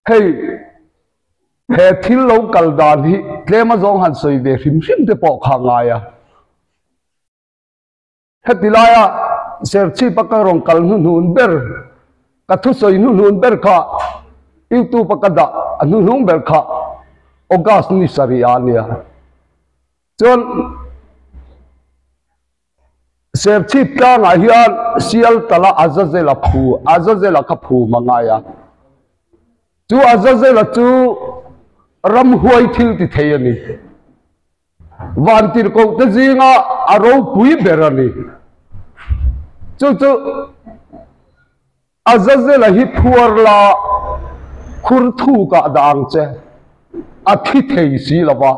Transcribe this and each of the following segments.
Hei he thil lo kal dan hi tlem azawng han sawi ve hrim hrim te pawh kha a ngai a. Heti laia Serchhip a ka rawn kal hnuhnun ber, ka thusawi hnuhnun ber kha YouTube a ka dah a hnuhnung ber kha August ni sarih ah a nia. Chuan Serchhip tlangah hian sial tala Azazela phu, Azazela kha phum a ngai a. Chu Azazela chu ramhuai thil ti thei a ni. Vantirhkohte zinga a ropui ber a ni. Chu chu Azazela hi phuar la khur thukah dah ang che, a thi thei si lo va.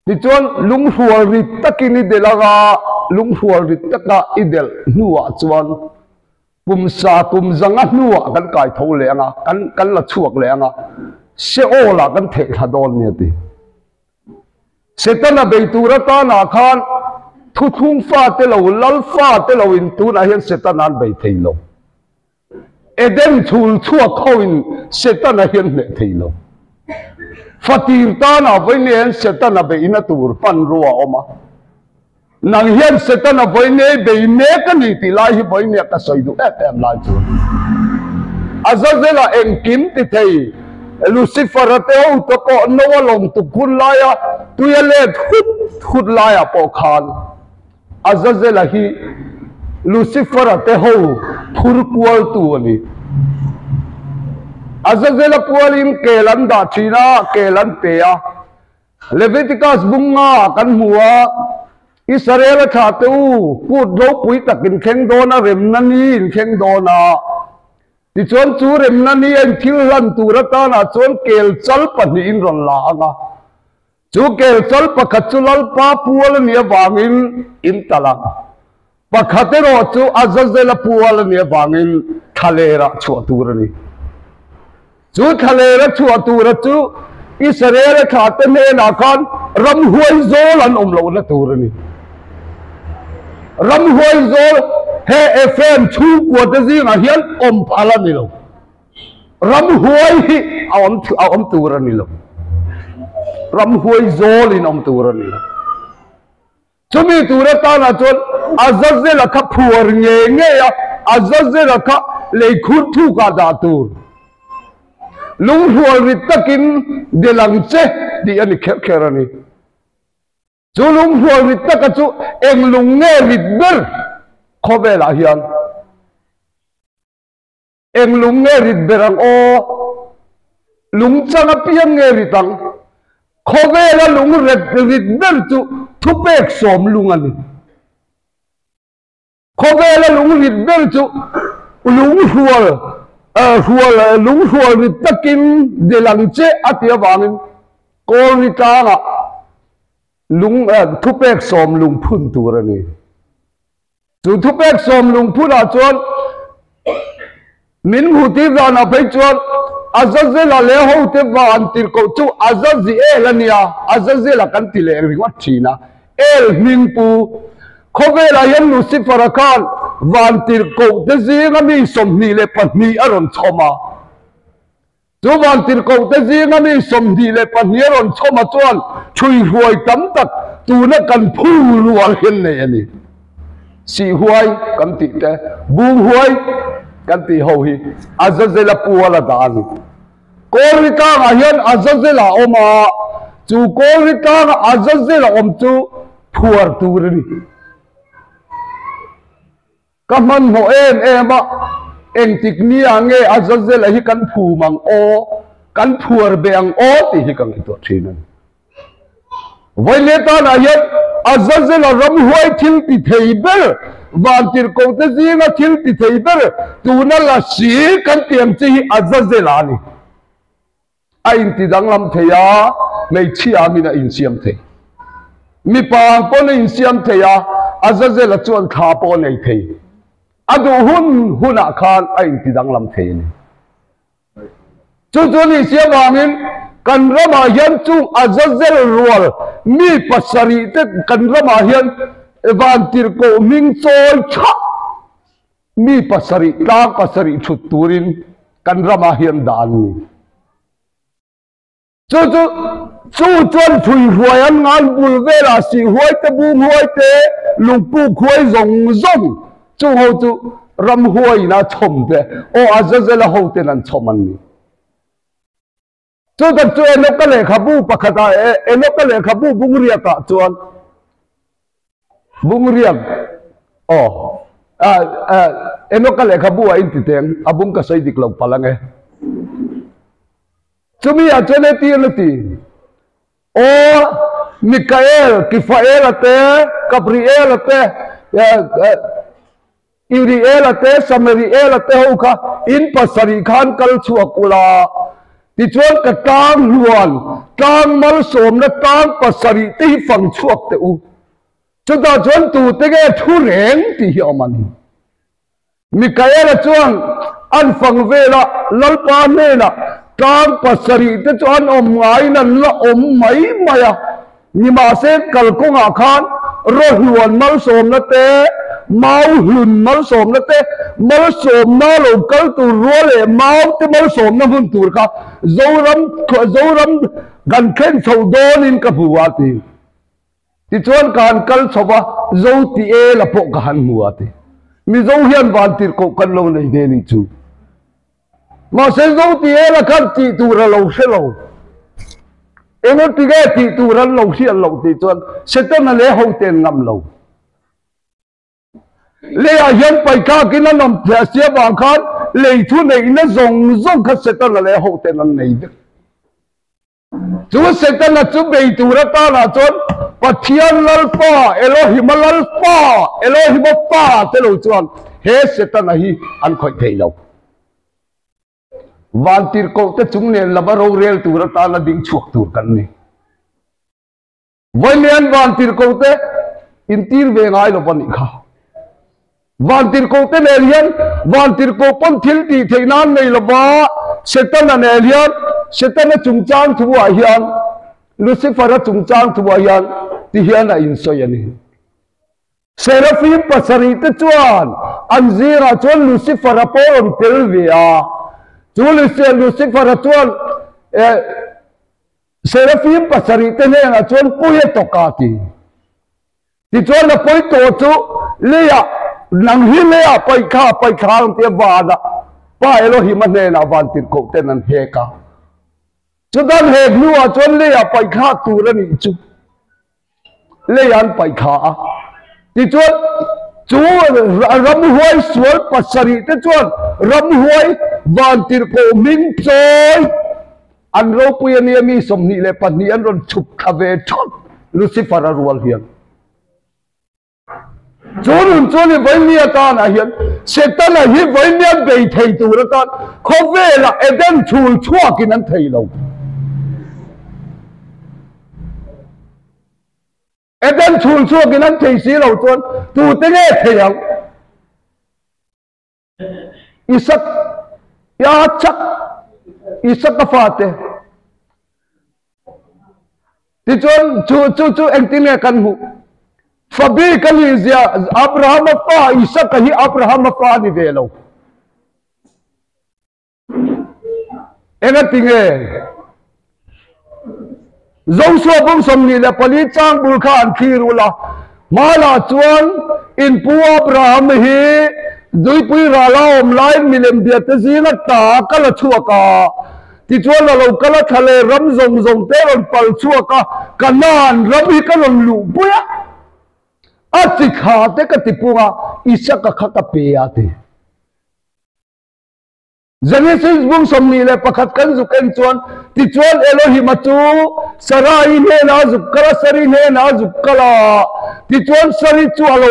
Tichuan lunghrual rit takin i delh anga lunghrual rit taka i delh hnuah chuan Kum sa kum zanga hnuah kan kai tho leh anga, kan kan la chhuak leh anga, Seol ah kan theh thla dawn nia ti. Setana bei tur atanah khan thuthlung fate lo, lal fate lo in tunah hian Setana an bei thei lo. Eden chhul chhuak ho in Setana hian hneh thei lo. Fatir tanah vawiin hian Setana beihna tur hmanrua a awm a. Nang hian Setana vawiin bei mek a ni tih lai hi vawiin ka sawi duh em em lai chu a ni. Azazela engkim ti thei Lucifer-a te ho te pawh Noah lawng tuk hun laia tuia let hut hut laiah pawh khan Azazela hi Lucifer-a te ho phur kualtu a ni. Azazela pualin kel an dah thin a, kel an pe a. Leviticus bunga kan hmu a, Israel a thlah teh u, kut ropui tak in thleng dawn a, remna ni in thleng dawn a. Tichuan chu remna ni a in thil hlan tur atanah chuan kel chal pahnihin rawn la ang a. Chu kel chal pakhat chu Lalpa pual a nih avangin in talh ang. Pakhat erawh chu Azazela pual a nih avangin thlalerah chhuah tur a ni. Chu thlalera chhuah tura chu Israel-a thlahte hnenah khan ramhuai zawl an awm lohna tur a ni. Ramhuai zawl he Ephraim chhungkuate zingah hian awm phal a ni lo. Ramhuai hi a awm a awm tur a ni lo. Ramhuai zawlin awm tur a ni lo. Chumi tur atana chuan Azazela kha phuar ngei ngei a, Azazela kha leikhur thukah dah tur. Lunghrual rit takin del ang che tih a ni kher kher a ni. Chu lunghrual rit taka chu eng lung nge rit ber khawvelah hian? Eng lung nge rit ber ang aw? Lung chang apiang nge rit ang? Khawvela lung ret rit ber chu thupek sawm lung a ni. Khawvela lung rit ber chu lung hrual hrual lung hrual rit takin del ang che a ti avangin Kawlri tlangah lung thupek sawm lung phun tur a ni. Chu thupek sawm lungphunah chuan min hmuhtir danah phei chuan Azazela leh hote van tirhkoh chu Azaziel a nia, Azazela kan ti leh ringawt thin a, El hming pu. Khawvelah hian Lucifer-a khan van tirhkohte zinga mi 22 a rawn chhawm a. Chu vantirhkohte zinga mi 22 a rawn chhawm a chuan ṭhuihruai tam tak tuna kan phu rual hian nei a ni. Sihhuai kan tih te, Bunghuai kan tih ho hi Azazela pual a dah a ni. Kawlri tlangah hian Azazela a awm a, chu Kawlri tlanga Azazela awm chu phuar tur a ni. Ka hmanhmawh em em a, engtik nia nge Azazela hi kan phum ang aw, kan phuar be ang aw tih hi ka ngaihtuah thin a ni. Vawileh tanah hian Azazela ramhuai thil ti thei ber, vantirhkohte zinga thil ti thei ber tuna la si kan tih ang chi hi Azazela a ni. A inti danglam thei a, hmeichhia angin a insiam thei. Mipa ang pawn a insiam thei a, Azazela chuan thla pawh a nei thei. A duh hun hunah khan a inti danglam thei a ni. Chu chu ni si avangin kan ramah hian chung Azazel rual mi pasarih te kan ramah hian vantirhkoh hming chawi thah mi pasarih tlang pasarih thut turin. Kan ramah hian dah an ni. Chu chu chu chuan thui huai an ngan bul velah sih huai te, bung huai te, lungpuk huai zawng zawng chung ho chu ram huaiin a chhawm te, aw Azazela ho ten an chhawm an ni. Chu tak chu Enoka lehkhabu pakhatah Enoka lehkhabu bungriakah chuan Bungriak aw Enoka lehkhabu ah inti teng a bung ka sawi dik lo palh ange. Chumi ah chuan heti an ti, Aw Mikael, Kifaela te, Gabriela te, Uriela te, Sameriela te ho kha in pasarih khan kal chhuak ula. Tichuan ka tlang hluan, tlang malsawmna tlang pasarih te hi fang chhuak teh u. Chutah chuan tute nge thu reng tih hi a awm a ni. Mikaela chuan an fang vela Lalpa hnenah tlang pasarih te chu an awm ngaiin an la awm mai mai a. Nimahse, kalkawngah khan rawhluan malsawmna te, mau hlun malsawmna te, malsawmna lo kal tur rua leh mau te malsawmna hmun tur kha Zoram Zoram kan thlen chho dawnin ka hmu a ti. Tichuan ka han kal chho va, Zo ti e la pawh ka han hmu a ti. Mizo hian vantirhkoh kan lo nei ve nih chu. Mahse zo ti e la khan tih tur a lo hre lo. Eng ti nge tih tur an lo hriat loh tih chuan Setana leh ho te an ngam lo. Leiah hian paithlakin an awm thei a sia vang khan lei thu neihna zawng zawng kha Setana leh ho ten an nei vek. Chu Setana chu bei tur atanah chuan Pathian Lalpa, Elohima Lalpa, Elohima Pa te lo chuan he Setana hi an khawih thei lo. Vantirhkoh te chung nen lama rorel tur atana ding chhuak tur kan ni. Vawiin vantirhkoh te intir ve ngai lo va nih kha. Vantirhkoh te nen hian vantirhkoh pawn thil tih theih nan nei lo va, Setana nen hian Setana chungchang thuah hian Lucifer-a chungchang thuah hian ti hian a insawi a ni. Serafim pasarih te chuan an zingah chuan Lucifer-a pawh rawn tel ve a. Chu Lucifer-a chuan eh Serafim pasarih te hnenah chuan pui a tawk a ti. Tichuan a pawi tawh chu leiah nang hi leiah paih kha paih thla ang tia vanah Pa Elohim a hnenah van tirhkoh ten an hek a. Chutan hek hnuah chuan leiah paih thlak tur a nih chu leiah an paih thla a. Tichuan chu ramhuai sual pasarih te chuan ramhuai van tirhkoh hming chawi An ropui a nia mi 22 an rawn chhuk thla ve thawt Lucifer a rual hian. Chu nun chu ni vawinia tanah hian Setana hi vawinia bei thei tur atan khawvelah Eden chhul chhuakin an thei lo. Eden chhul chhuakin an thei si lo chuan tute nge thei ang? Isak ya chak Isak a fate tichuan chu chu chu engtin nge kan hmuh fabi ka nih zia Abraham a fa Isak a hi Abraham a fa ni ve lo Engati nge Joshua bung 24 chang bul kha an thlir ula, hmalah chuan in pu Abraham hi duipui rala awm laiin milem biate zinga ta ka la chhuak a, tichuan a lo kal a thla leh ram zawng zawng te rawn pal chhuak a, Kanaan ram hi ka rawn luhpui a, a chi thla te ka tipung a, Isaka kha ka pe a ti. Genesis bung 21 kan zuk en chuan, Tichuan Elohim-a chu Sarai hnenah a zuk kal a, Sari hnenah a zuk kal a. Tichuan Sari chu a lo,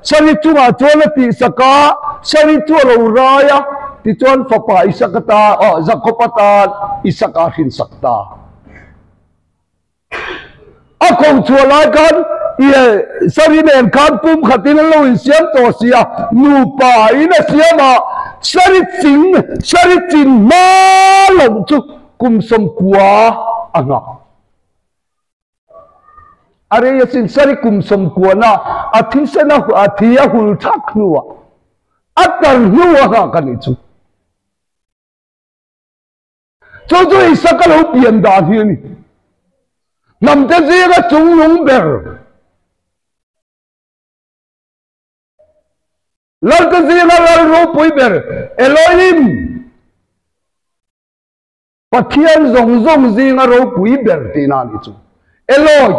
Sari chungah chuan a tihsak a, Sari chu a lo rai a, tichuan fapa Isaka ta, aw, Jakob-a tan Isaka a hrinsak ta. A ko chhuah lai khan i sari nen khan pum khatin an lo insiam tawh si a, nupa in a siam a, sari ching sari chin hma loh chu kum 90 a nghah. A rei asin sari kum 90 na a thisen a a thi a hul thak hnuah a tar hnu a nghah ka nih chu. Chu chu Isaka lo pian dan hi a ni. Hnamte zinga chungnung ber. Lalte zinga lal ropui ber Elohim, Pathian zawng zawng zinga ropui ber tihna a nih chu. Eloi,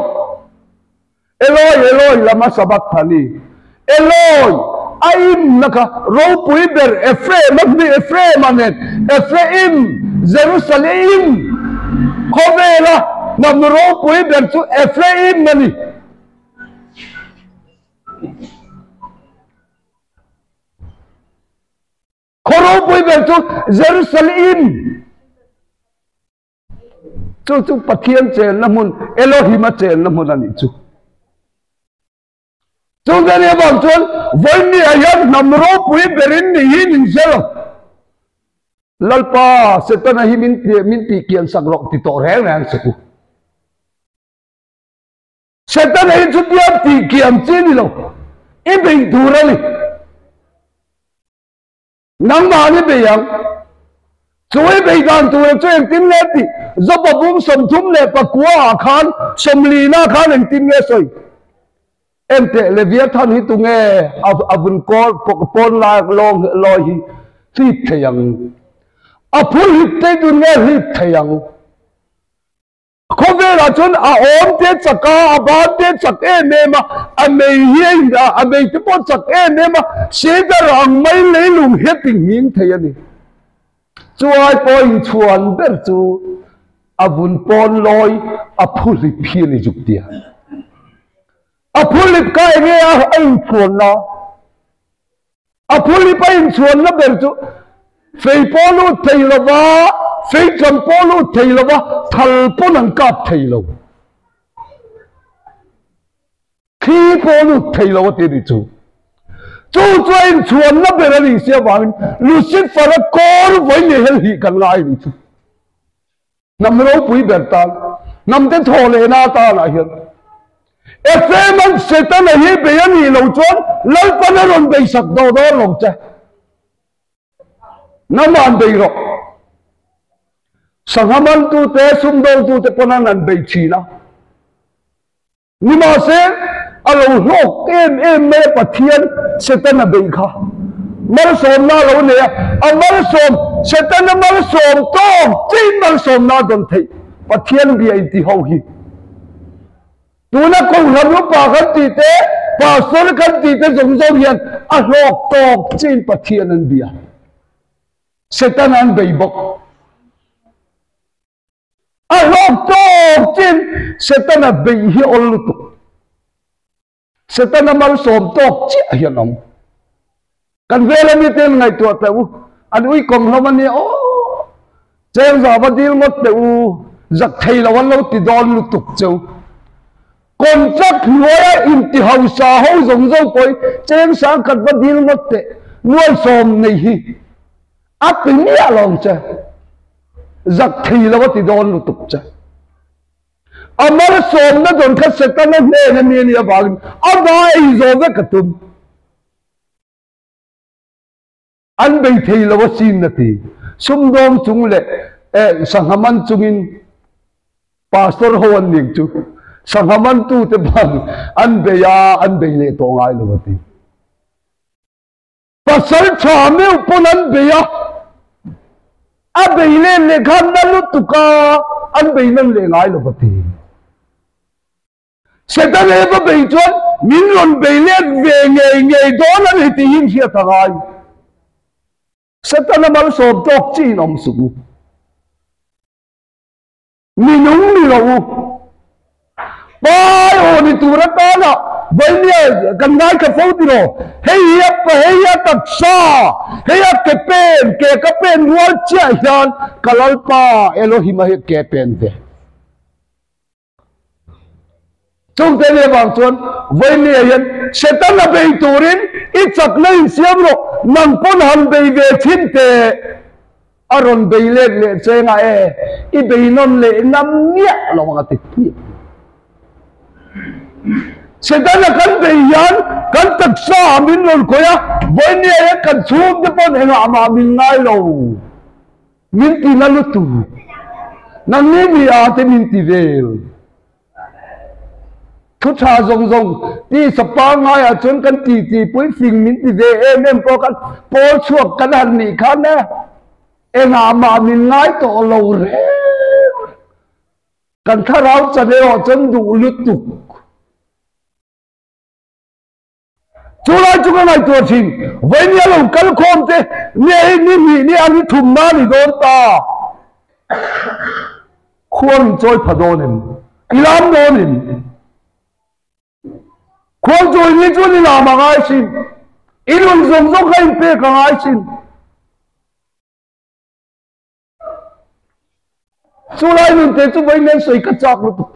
Eloi, Eloi lama sabachthani. Eloi, a imna kha ropui ber Ephraim a hming Ephraim-a nen Ephraim, Jerusalem, khawvela hnam ropui ber chu Ephraim a ni. Khaw ropui ber chu Jerusalem chu chu Pathian chenna hmun Elohim a chenna hmun a nih chu. Chung te nia vang chuan vawiin ah hian hnam ropui berin ni hi nin hre lo. Lalpa Setana hi min min tih kian sak rawh ti tawh reng reng che u. Setana hi chutia tih kiam chi ni lo, i beih tur a ni. Nangmah i bei ang. Chu i bei dan tura chu engtin nge tih Joba bum 34 ah khan 40 na khan engtin nge sawi? Enteh Leviathan hi tunge a vun kawl pawn lai lawng lawi hi hlip thei ang? A phul hlip thei tun nge hlip thei ang? Khawvelah chuan a awm te chak a, a ban te chak em em a, a mei hi a in a, a mei te pawh chak em em a, cedar ang mai leilung hi a ti nghing thei a ni. Chuai pawh inchhuan ber chu a vun pawn lawi a phu hlip hi a ni zuk tia. A phu hlip kha enge a a inchhuanna? A phuhlip a inchhuanna ber chu fei pawh lut thei lova, fei cham pawh lut thei lova, thal pawn an kap thei lo. Thli pawh lut thei lo a ti a nih chu. Chu chu a inchhuanna ber a nih si avangin Lucifer-a kawr vawi leh hel hih kan ngai a nih chu. Hnam ropui ber tan, hnamte thaw lehna atanah hian Ephraim-a'n Setana hi bei a nih loh chuan Lalpan a rawn beisak daw dawn lo che. Nama'n bei rawh. Sangha mantute, sumdawngtute pawn an han bei thin a. Nimahse, a lo hlawk em em mai a Pathian Setana beih kha. Malsawmna a lo nei a, a malsawm, Setana malsawm tawk chiin malsawmna a dawn theih Pathian bia inti ho hi. Tuna Kohhran upa kan tih te, Pastor kan tih te zawng zawng hian a hlawk tawk chiin Pathian an bia. Setana an bei bawk. A hlawk tawk chin Setana beih hi awl lutuk. Setana malsawm tawk chiah hian awm. Kan vel ami te an ngaihtuah teh u, an uikawm hlawm a nia aw. Cheng za va dil ngawt teh u, zak thei lo an lo ti dawn lutuk cheu. Contract hnuaia inti hausa ho zawng zawng pawh hi cheng sangkhat va dil ngawt teh, nuaisawm nei hi a ti miah lo ang che. Zak thei lo a ti dawn lutuk che. A malsawmna dawn kha Setana hnen a mi a nih avangin ama ei zawh vek a tum. An bei thei lo a sin a ti. Sumdawng chung leh eh sangha man chungin Pastor ho an ning chu sangha mantute bang an bei a, an bei leh tawh ngai lo a ti. Pasal tha meuh pawn an bei a, a bei len leh khan na lutuk a, an bei nawn leh ngai lo va ti. Satan he va bei chuan min rawn bei let ve ngei ngei dawn a ni tih hi hriat a ngai. Satan a malsawm tawk chiin awm suh u. Mi nung ni lo u. Pai aw ni tur atana Vainia kan ngaithla fo ti lo. Hei hi a hei hi a taksa, hei a ke pen, ke ka pen rual chiah hian ka Lalpa Elohim a hi ke pen ve. Chungte ni avang chuan Vainia hian Satan a bei turin i chakna insiam rawh, nang pawn han bei ve thin teh. A rawn bei let leh cheng a e, i bei nawn leh ngam miah lo ang a ti hmiah. Setana kan bei hian kan taksa ah min rawn khawih a, vawinia hian kan chhungte pawn engah mah min ngai lo, min ti na lutuk. Nangni mi a te min ti vel. Thu tha zawng zawng tisa pangaiah chuan kan titi pui fing min ti ve em em pawh khan pawl chhuak kan han nih khan e engah mah min ngai tawh lo reng reng. Kan thlarau chan erawh chuan duh lutuk. Chu lai chu ka ngaihtuah thin, vawinia lo kal khawm te nge hi ni hnih ni a ni thum na ni dawn ta. Khuang in chawi pha dawn em? I lam dawn em? Khuang chawi ni chuan i lam a ngai sin. I nun zawng zawng kha in pek a ngai sin. Chu lai nun te chu vawiin hian sawi ka chak lutuk.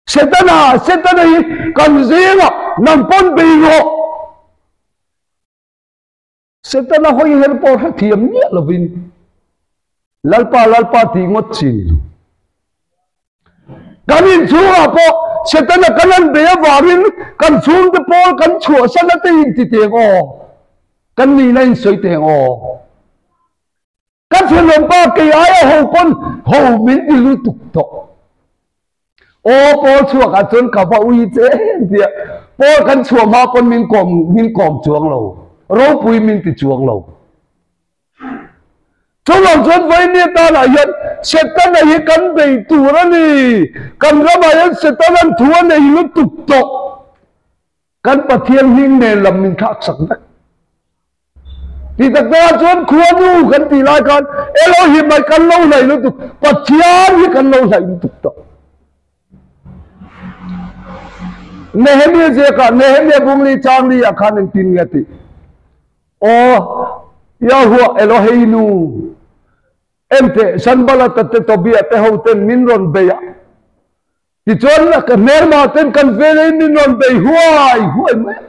Setana, Setana hi kan zingah nang pawn bei rawh. Setana hawi her pawh hrethiam miah lovin Lalpa, Lalpa tih ngawt chi ni lo. Kan inchhungah pawh Setana kan han bei avangin kan chhungte pawl kan chhuahsan a te inti teng aw. Kan nihna insawi teng aw. Ka thenawmpa kei aia ho pawn ho min ti lutuk tawh. Aw Paul chhuak ah chuan ka va ui che em tia Paul kan chhuah hma pawn min kawm min kawm chuang lo. Ropui min ti chuang lo. Chuvang chuan vawiin atanah hian Setana hi kan bei tur a ni. Kan ramah hian Setana'n thu a nei lutuk tawh. Kan Pathian hming nen lam min thlak sak vek. Ti tak takah chuan khuanu kan tih lai khan Elohim ai kan lo hlaih lutuk, Pathian hi kan lo hlaih lutuk tawh. Nehemia ziakah Nehemia bungli changli ah khan engtin nge a tih? Aw Yahuah Eloheinu, enteh Sanbalata te Tobiah te ho ten min rawn bei a, Tichuan, ka hmelma ten kan vengin min rawn bei huai huai mai a.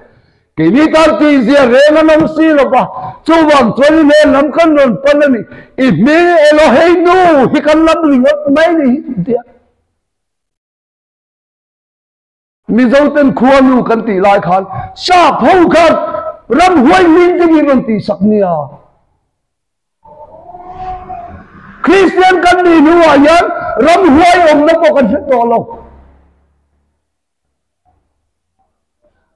Keini tan tihzia reng an awm si lo va, chuvang chuan i hmel lam kan rawn pan a ni. I hming Eloheinu hi kan lam ringawt mai ni hi ti a. Mizo ten khuanu kan tih lai khan sap ho khan ramhuai hming te min rawn tihsak nia. Kristian kan nih hnuah hian ramhuai awmna pawh kan hre tawh lo.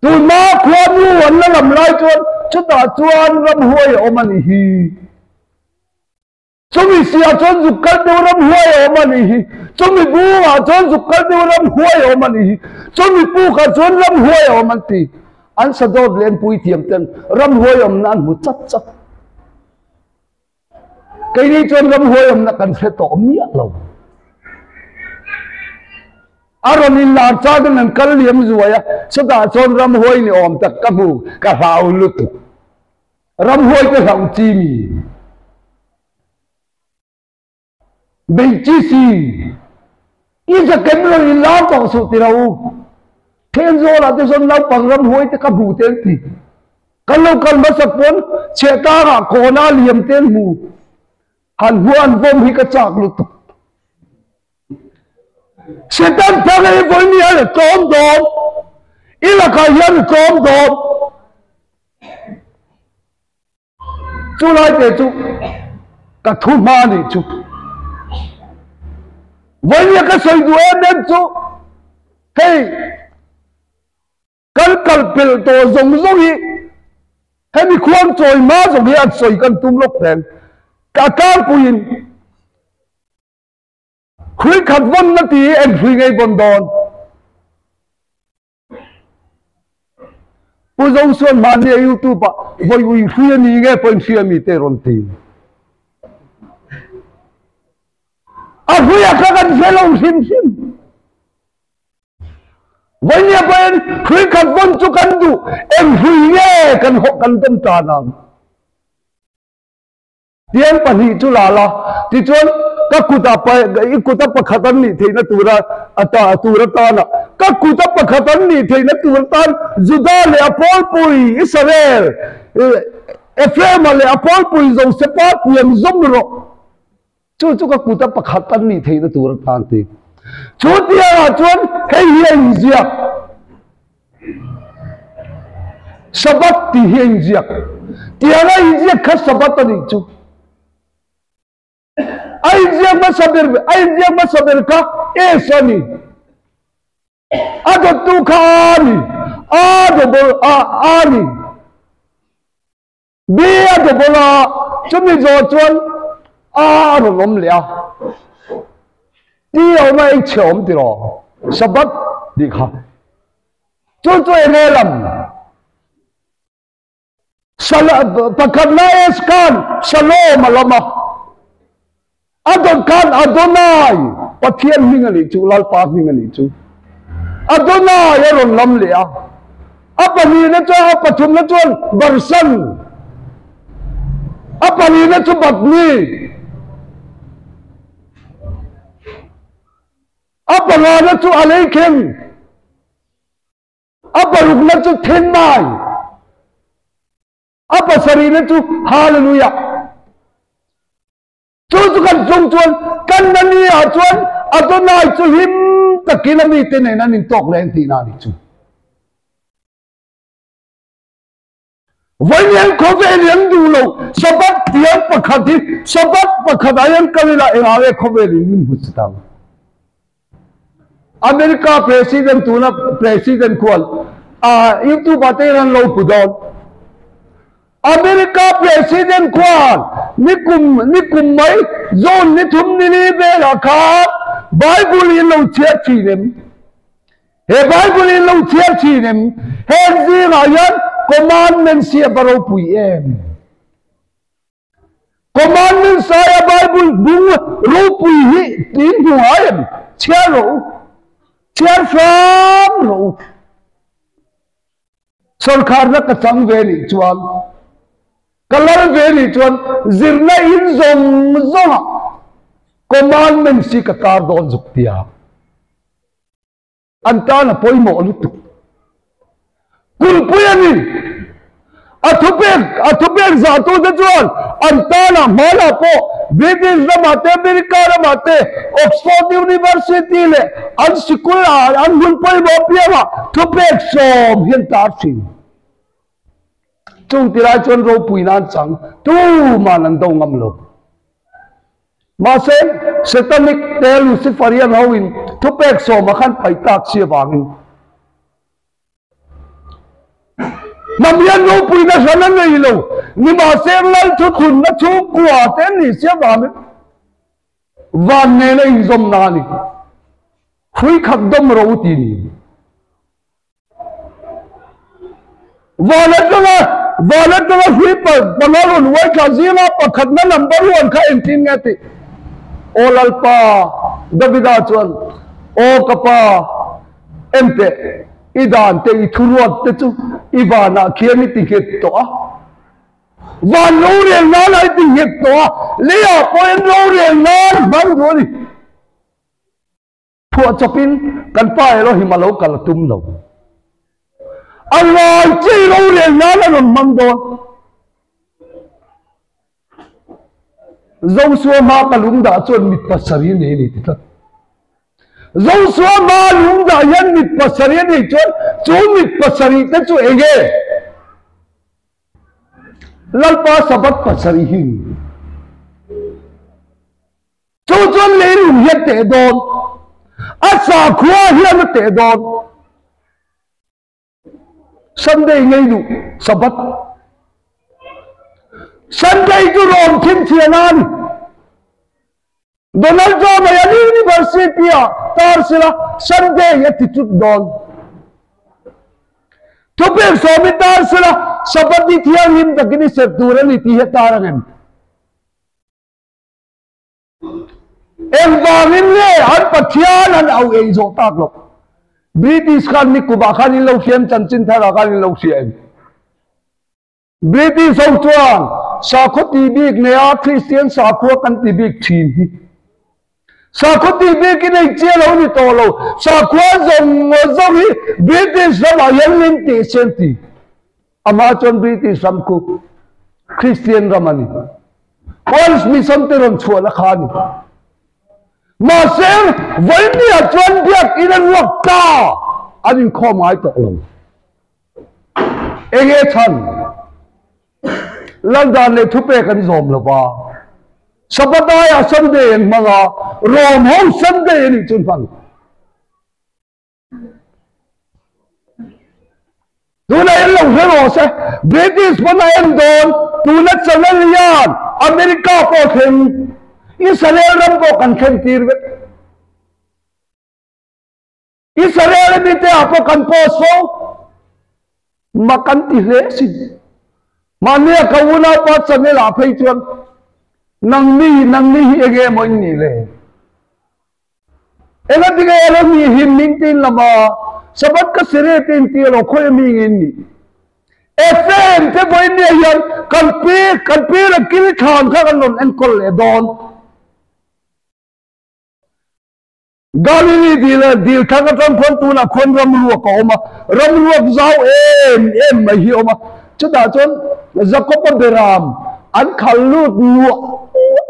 Tunhma khuanu an la lam lai chuan chutah chuan ramhuai a awm a nih hi. Chumi siah chuan zuk kal deuh ramhuai a awm a nih hi. Chumi bungah chuan zuk kal deuh ramhuai a awm a nih hi. Chumi pukah chuan ramhuai a awm an ti. An sadawt leh an puithiam ten ramhuai awmna an hmu chat chat. Keini chuan ramhuai awmna kan hre tawh miah lo. A rawn inlar changin an kal liam zuai a, chutah chuan ramhuai ni awm tak ka hmu, ka hlau lutuk. Ramhuai te hlauh chi mi. Bei chi si. I zakem rawn inlar tawh suh ti lo u. Thenzawl ah te chuan naupang ramhuai te ka hmu te an ti. Kan lo kal hmasak pawn chhiahtlang ah kawna liam te an hmu. Han hmu an vawm hi ka chak lutuk. Setan thang hi vawi hian a tlawm dawn. I lakah hian a tlawm dawn. Chu lai te chu ka thu hma nih chu. Vawinia ka sawi duh em em chu hei kan kal pelh tawh zawng zawng hi hemi khuang chawi hma zawng hi an sawi kan tum lawk reng. Ka tlangpuiin hrui khat vawnna tih hi eng hrui ngei vawn dawn? Pu Zosuan mahni a YouTube ah vawi ui hrui a ni nge pawhin hria mi te rawn ti. A hrui a kha kan hre lo hrim hrim. Vawinia pawhin hrui khat vawn chu kan duh, eng hrui nge kan hawh kan tawn tan ang. Tiang pahnih chu la la, tichuan ka kutah i kuta pakhat an nih theihna tura tur atana ka kuta pakhat an nih theihna tur atan Juda leh a pawlpui Israel, Ephraim-a leh a pawlpui Josefa tiang zawm rawh. Chu chu ka kuta pakhat an nih theihna tur atan ti. Chu tiangah chuan hei hi a inziak. Sabbath tih hi a inziak. Tianga inziak kha Sabbath a nih chu. A inziak hmasa ber, a inziak hmasa ber kha S a ni. A dawttu kha A a ni. A double A A a ni. B a double a, chumi zawh chuan A a rawn awm leh a. T a awm a, H a awm tiraw? Sabbath tih kha. Chu chu eng nge lam? Pakhat na S khan Shalom a lam a, a dawt khan Adonai, Pathian hming a nih chu, Lalpa hming a nih chu. Adonai a rawn lam leh a, a pahnihna chuan, a pathumna chuan Barsan, a pahnihna chu Batni, a pangana chu Aleikhem. A parukna chu Thenmai, a pasarihna chu Hallelujah. Chu chu kan tlung chuan kan nani ah chuan Adonai chu hlim takin a mite nen an intawk reng tihna a nih chu. Vawiin khawvel hi an duh lo, Sabbath tiang pakhat hi Sabbath pakhat ah hian kal ila engah nge khawvel in min hmu chit ang? America President tuna President khuan YouTube ah te hian an lo hmu dawn. America President khuan nikum nikum mai June ni thum ni li velah khan Bible hi an lo chhiar thin em? He Bible in lo chhiar thin em? Heng zingah hian commandments hi a va ropui em? Commandments aia Bible bung ropui hi in hmu ngai em? Chhiar rawh u. Chhiar hram rawh u. Sorkharna ka chang ve nih chuan, ka lal ve nih chuan zirna in zawng zawngah commandments hi ka tar dawn zuk tia. An tan a pawimawh lutuk. Kulhpui a ni. A thupek, a thupek zahtute chuan an tanah hmanah pawh British ramah te, America ramah te, Oxford University leh an sikul ah an hun pawimawh apiangah thupek sawm hi an tar thin. Chung tilai chuan ropuina an chang, tuman an do ngam lo. Mahse, Satanic te Luciferian ho in thupek sawma khan paih tak si avangin hnam hian ropuina hran a nei lo. Nimahse, Lalthuthunna chhungkua te an nih si avangin van nena inzawmna a ni. Hrui khat dawm ro ti ni. Van atanga van atanga hrui panga rawn uai thla zinga pakhatna number one kha engtin nge tih? Aw Lalpa, Davida chuan, Aw ka pa, enteh, i dan te i thuruat te chu i vanah khian i ti nghet tawh a. Van rorel nan a i ti nghet tawh a, leiah pawhin rorel nan hmang duh a ni. Phuah chawpin kan pa Elohim a lo kal a tum lo. A ngai chi rorel nan a rawn hmang dawn. Joshua hma ka lung dah chuan mit pasarih a nei a ni ti tlat. Joshua hma lung dah hian mit pasarih a nei chuan chu mit pasarih te chu eng nge? Lalpa Sabbath pasarih hi. Chu chuan leilung hi a teh dawn, a sakhua hian a teh dawn. Sunday ngei duh, Sabbath. Sunday chu rawn chhinchhiah a ni. Donald Trump a hian University ah tar sila Sunday a ti chut dawn. Thupek sawmi tar sila Sabbath hi thianghlim takin i serh tur a ni tih hi a tar ang em? Engvangin nge an Pathian an au ei zawh tak loh? British khan nikumah khan in lo hriam chanchin tharah khan in lo hria em? British ho chuan sakhaw tih bik nei a Kristian sakhua kan ti bik thin hi. Sakhaw tih bik in ei chiah lo ni tawh lo. Sakhua zawng zawng hi British ramah hian min tih se an ti. Amah chuan British ram khu Kristian ram a ni. Welsh mission te rawn chhuahna kha a ni. Mahse, Vawimia chuan biakinn a ruak ta, an inkhawm ngai tawh lo. Enge chhan? Laldan leh thupek an zawm lo va. Sabbath aiah Sunday an hmang a, Rom ho Sunday a nih chu an hmang. Tuna en lo hre rawh se, British pawn a en dawn, tuna channel hian America pawh thleng, Israel ram pawh kan thlen tir vek. Israel ami te ah pawh kan post fo, mak an ti hle sin. Mahni a ka unaupa channel ah phei chuan nangni nangni hi enge maw in nih le? Engatinge elo mi hi min tin lama Sabbath ka sire te in ti elo khawi ami nge in nih? Ephraim te vawiin nia hian kan pi kan pi leh kil thlan kha kan rawn enkawl leh dawn. Galili dil dil thlang atang khuan tunah khuan ram ruak a awm a, ram ruak zau em em mai hi a awm a. Chutah chuan Jakob-a beram an khal lut nuah nuah.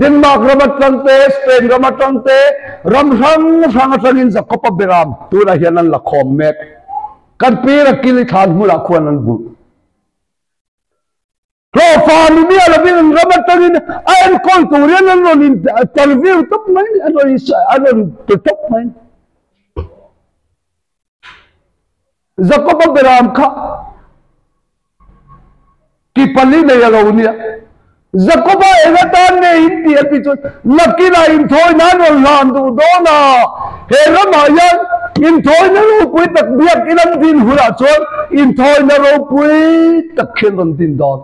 Denmark ram atang te, Spain ram atang te, ram hrang hrang atangin Jakob-a beram tunah hian an la khawm mek. Kan pira kil i thlan hmunah khuan an vulh. Hlawhfa ni miah lovin an ram atangin a enkawl tur hian an rawn interview tawp mai a ni, an rawn an rawn pe tawp mai a ni. Jakob-a beram kha ki pali nei a lo nia. Jakob-a eng atan nge in tih a tih chuan, Nakinah inthawi nan rawn hlan duh dawn a, he ramah hian inthawina ropui tak biakin an din hunah chuan inthawina ropui tak khi an rawn din dawn.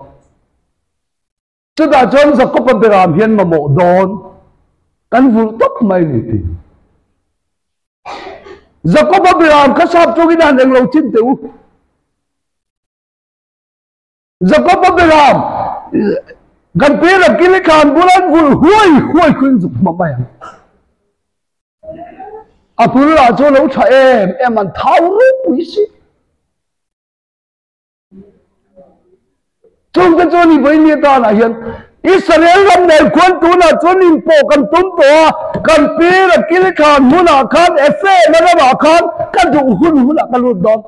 Chutah chuan Jakob-a beram hian mamawh dawn kan vulh tawp mai ni tih. Jakob-a beram kha sap chungin a han englo chin teh u. Jakob-a beram kan pi Rakili khan bul an vulh huai huai khuin zuk hma mai ang. A bul lah chu lo tha em em an thau ropui si. Chungte chuan i vawi ni danah hian Israel ram nei khuan tunah chuan inpawh kan tum tawh a, kan pir a kil thlan hmunah khan Ephraim-a ramah khan ka duh hun hunah ka lut dawn.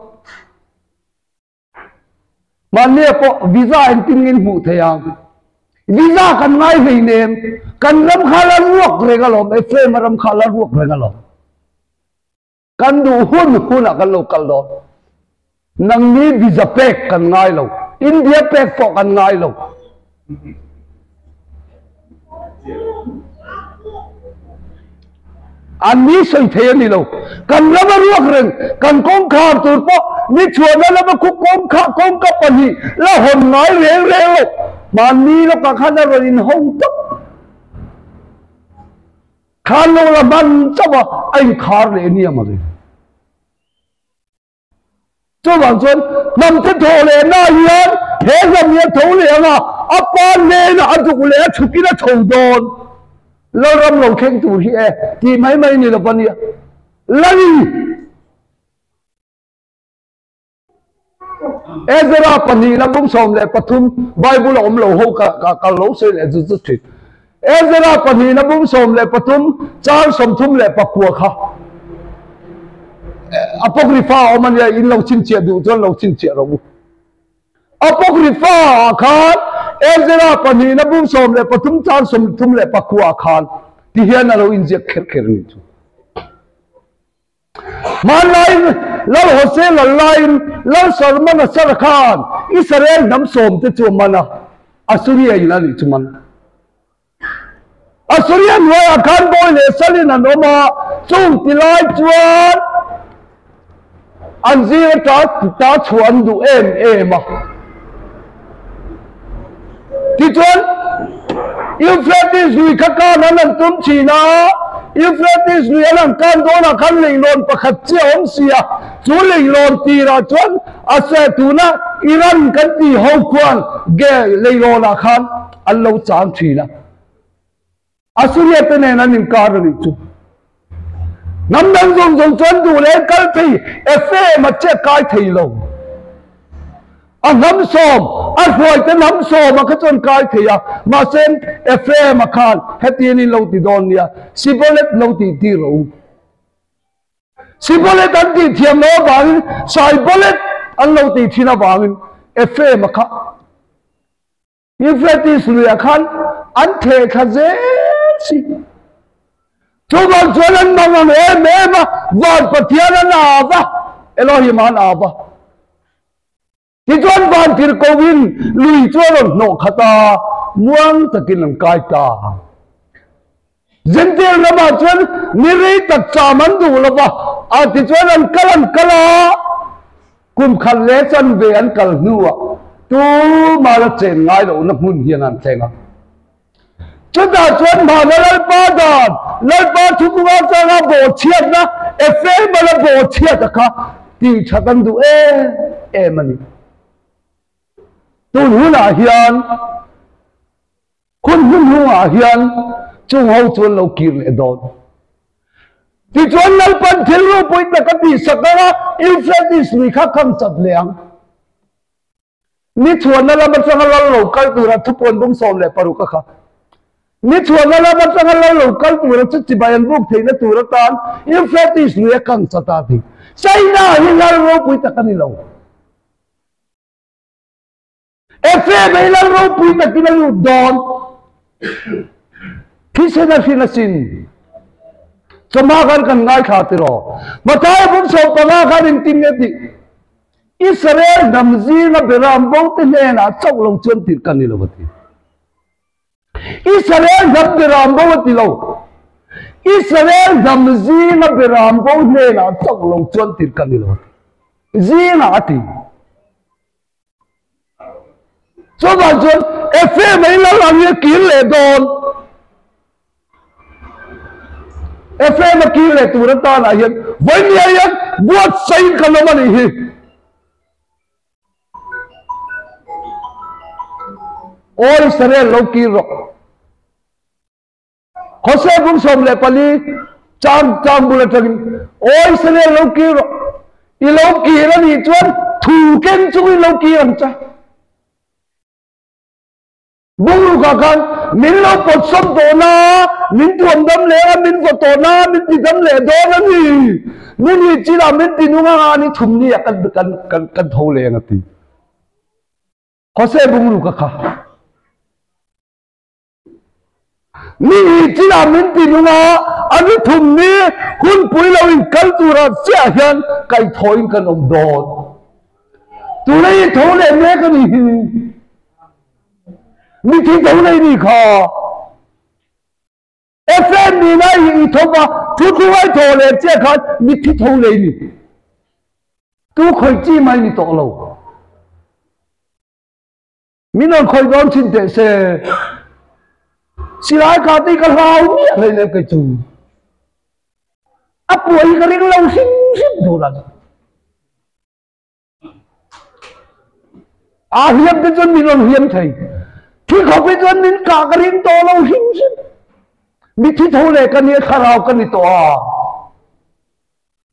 Mahnia pawh visa engtin nge in hmuh thei ang? Visa kan ngai hleinem, kan ram kha la ruak reng alawm, Ephraim-a ram kha la ruak reng alawm. Kan duh hun hunah kan lo kal dawn. Nangni visa pek kan ngai lo. India pek pawh kan ngai lo. An ni sawi thei a ni lo. Kan ram a ruak reng, kan kawngkhar tur pawh ni chhuahna lama khu kawngkha kawngka pahnih la hawn ngai reng reng lo. Mahni lawkah khan a rawn inhawng tawp. Khan lo la hman chauh a, a inkhar leh nia mawle. Chuvang chuan hnam te thaw leh na hian he hnam hi a tho leh ang a, a pa hnenah a duk leh a chhukin a chho dawn. Lalram lo thleng tur hi e tih mai mai ni lo va nia. Lali! Ezra 2:13 Bible a awm lo ho ka ka lo sawi leh zut zut thin. Ezra 2:13 chang 39 kha Apocrypha a awm a nia in lo chhinchhiah duh chuan lo chhinchhiah rawh u. Apocrypha ah khan Ezra 2:13 chang 34 khan tihian a lo inziak kher kher a nih chu. Hmanlaiin Lal Hosea lal laiin Lal Salmanasar khan Israel hnam sawmte chu a man a, Assuria in a nih chu man. Assuria hnuaiah khan bawi leh salin an awm a, chung ti lai chuan an zir ata ta chhuah an duh em em a. Tichuan, Euphrates lui kha kan an han tum thin a, Euphrates lui an han kan dawnah khan leilawn pakhat chiah a awm si a, chu leilawn tirah chuan a se tuna Iran kan tih ho khuan ge leilawnah khan an lo chang thin a. Assyria te nen an inkar a nih chu. Hnam dang zawng zawng chuan duh leh kal thei Ephraim a chiah kai thei lo. A hnam sawm, a hruaite hnam sawm a kha chuan kai thei a, mahse Ephraim a khan hetiang in lo ti dawn nia, Sibolet lo tih tir rawh u. Sibolet an tih thiam loh avangin Saibolet an lo tih thin avangin Ephraim a kha Euphrates luiah khan an theh thla zel si. Chuvang chuan an mang ang em em a, van Pathian an av a, Elohim an av a. Tichuan van tirhkohin lui chu a rawn hnawh khat a, muang takin an kai ta. Jentail ramah chuan ni rei tak cham an duh lo va, a tichuan an kal an kal a, kum khat leh chanve an kal hnuah tumah la chen ngai lohna hmun hian an thleng a. Chutah chuan hmana Lalpa dan, Lalpa thupung atanga bawhchhiatna, Ephraim-a la bawhchhiat a kha tih that an duh em em a ni. Tun hunah hian, hun hnuhnungah hian chung ho chu an lo kir leh dawn. Tichuan Lalpan thil ropui tak a tihsak anga Euphrates lui kha kham chat leh ang. Ni chhuanna lam atanga lal lo kal tura thupuan bung 16 a kha. Ni chhuanna lam atanga lal lo kal tura chu chibai an buk theihna tur atan Euphrates lui a kang chat a ti. China hi lal ropui tak a ni lo. Ephraim hi lal ropui takin a lut dawn. Thisen a hrin asin. Chawhma khan kan ngaithla tiraw. Mathai bung 15 khan engtin nge tih? Israel hnam zinga beram bo te hnenah chauh lo chuan tirh ka ni lo a ti. Israel hnam beram bo a ti lo. Israel hnam zinga beram bo hnenah chauh lo chuan tirh ka ni lo a ti. Zingah a ti. Chuvang chuan Ephraim hi lal ang hi a kir leh dawn. Ephraim a kir leh tur atanah hian vawinia hian buatsaiin kan awm a nih hi. Aw Israel lo kir rawh. Hosea bung 14 chang chang bul atangin Aw Israel lo kir rawh. I lo kir a nih chuan thu keng chungin lo kir ang che. Bungrukah khan min lo pawt sawm tawh na, min tuam dam leh a, min vaw tawh na, min ti dam leh dawn a ni. Ni ni chinah min ti nung anga ni thum ni ah kan kan kan kan tho leng a ti. Hosea bungruk a kha. Ni ni chinah min ti nung a, a ni thum ni hunpui lo in kal turah chiah hian kaihthawhin kan awm dawn. Tuna i tho leh mek a nih hi. Mithi tho leh ni kha. FM nina i i tho va, thu thu ai tho leh chiah khan mithi tho leh ni. Tu khawih chi mai ni tawh lo. Min rawn khawih dawn thin teh se. Silai ka tih ka hlau miah hlei lem kei chu. A puah hi ka ring lo hrim hrim tur a ni. A hliam te chuan min rawn hliam thei. Thi khawp hi chuan min kah ka ring tawh lo hrim hrim. Mithi tho leh ka nia thlarau ka ni tawh a.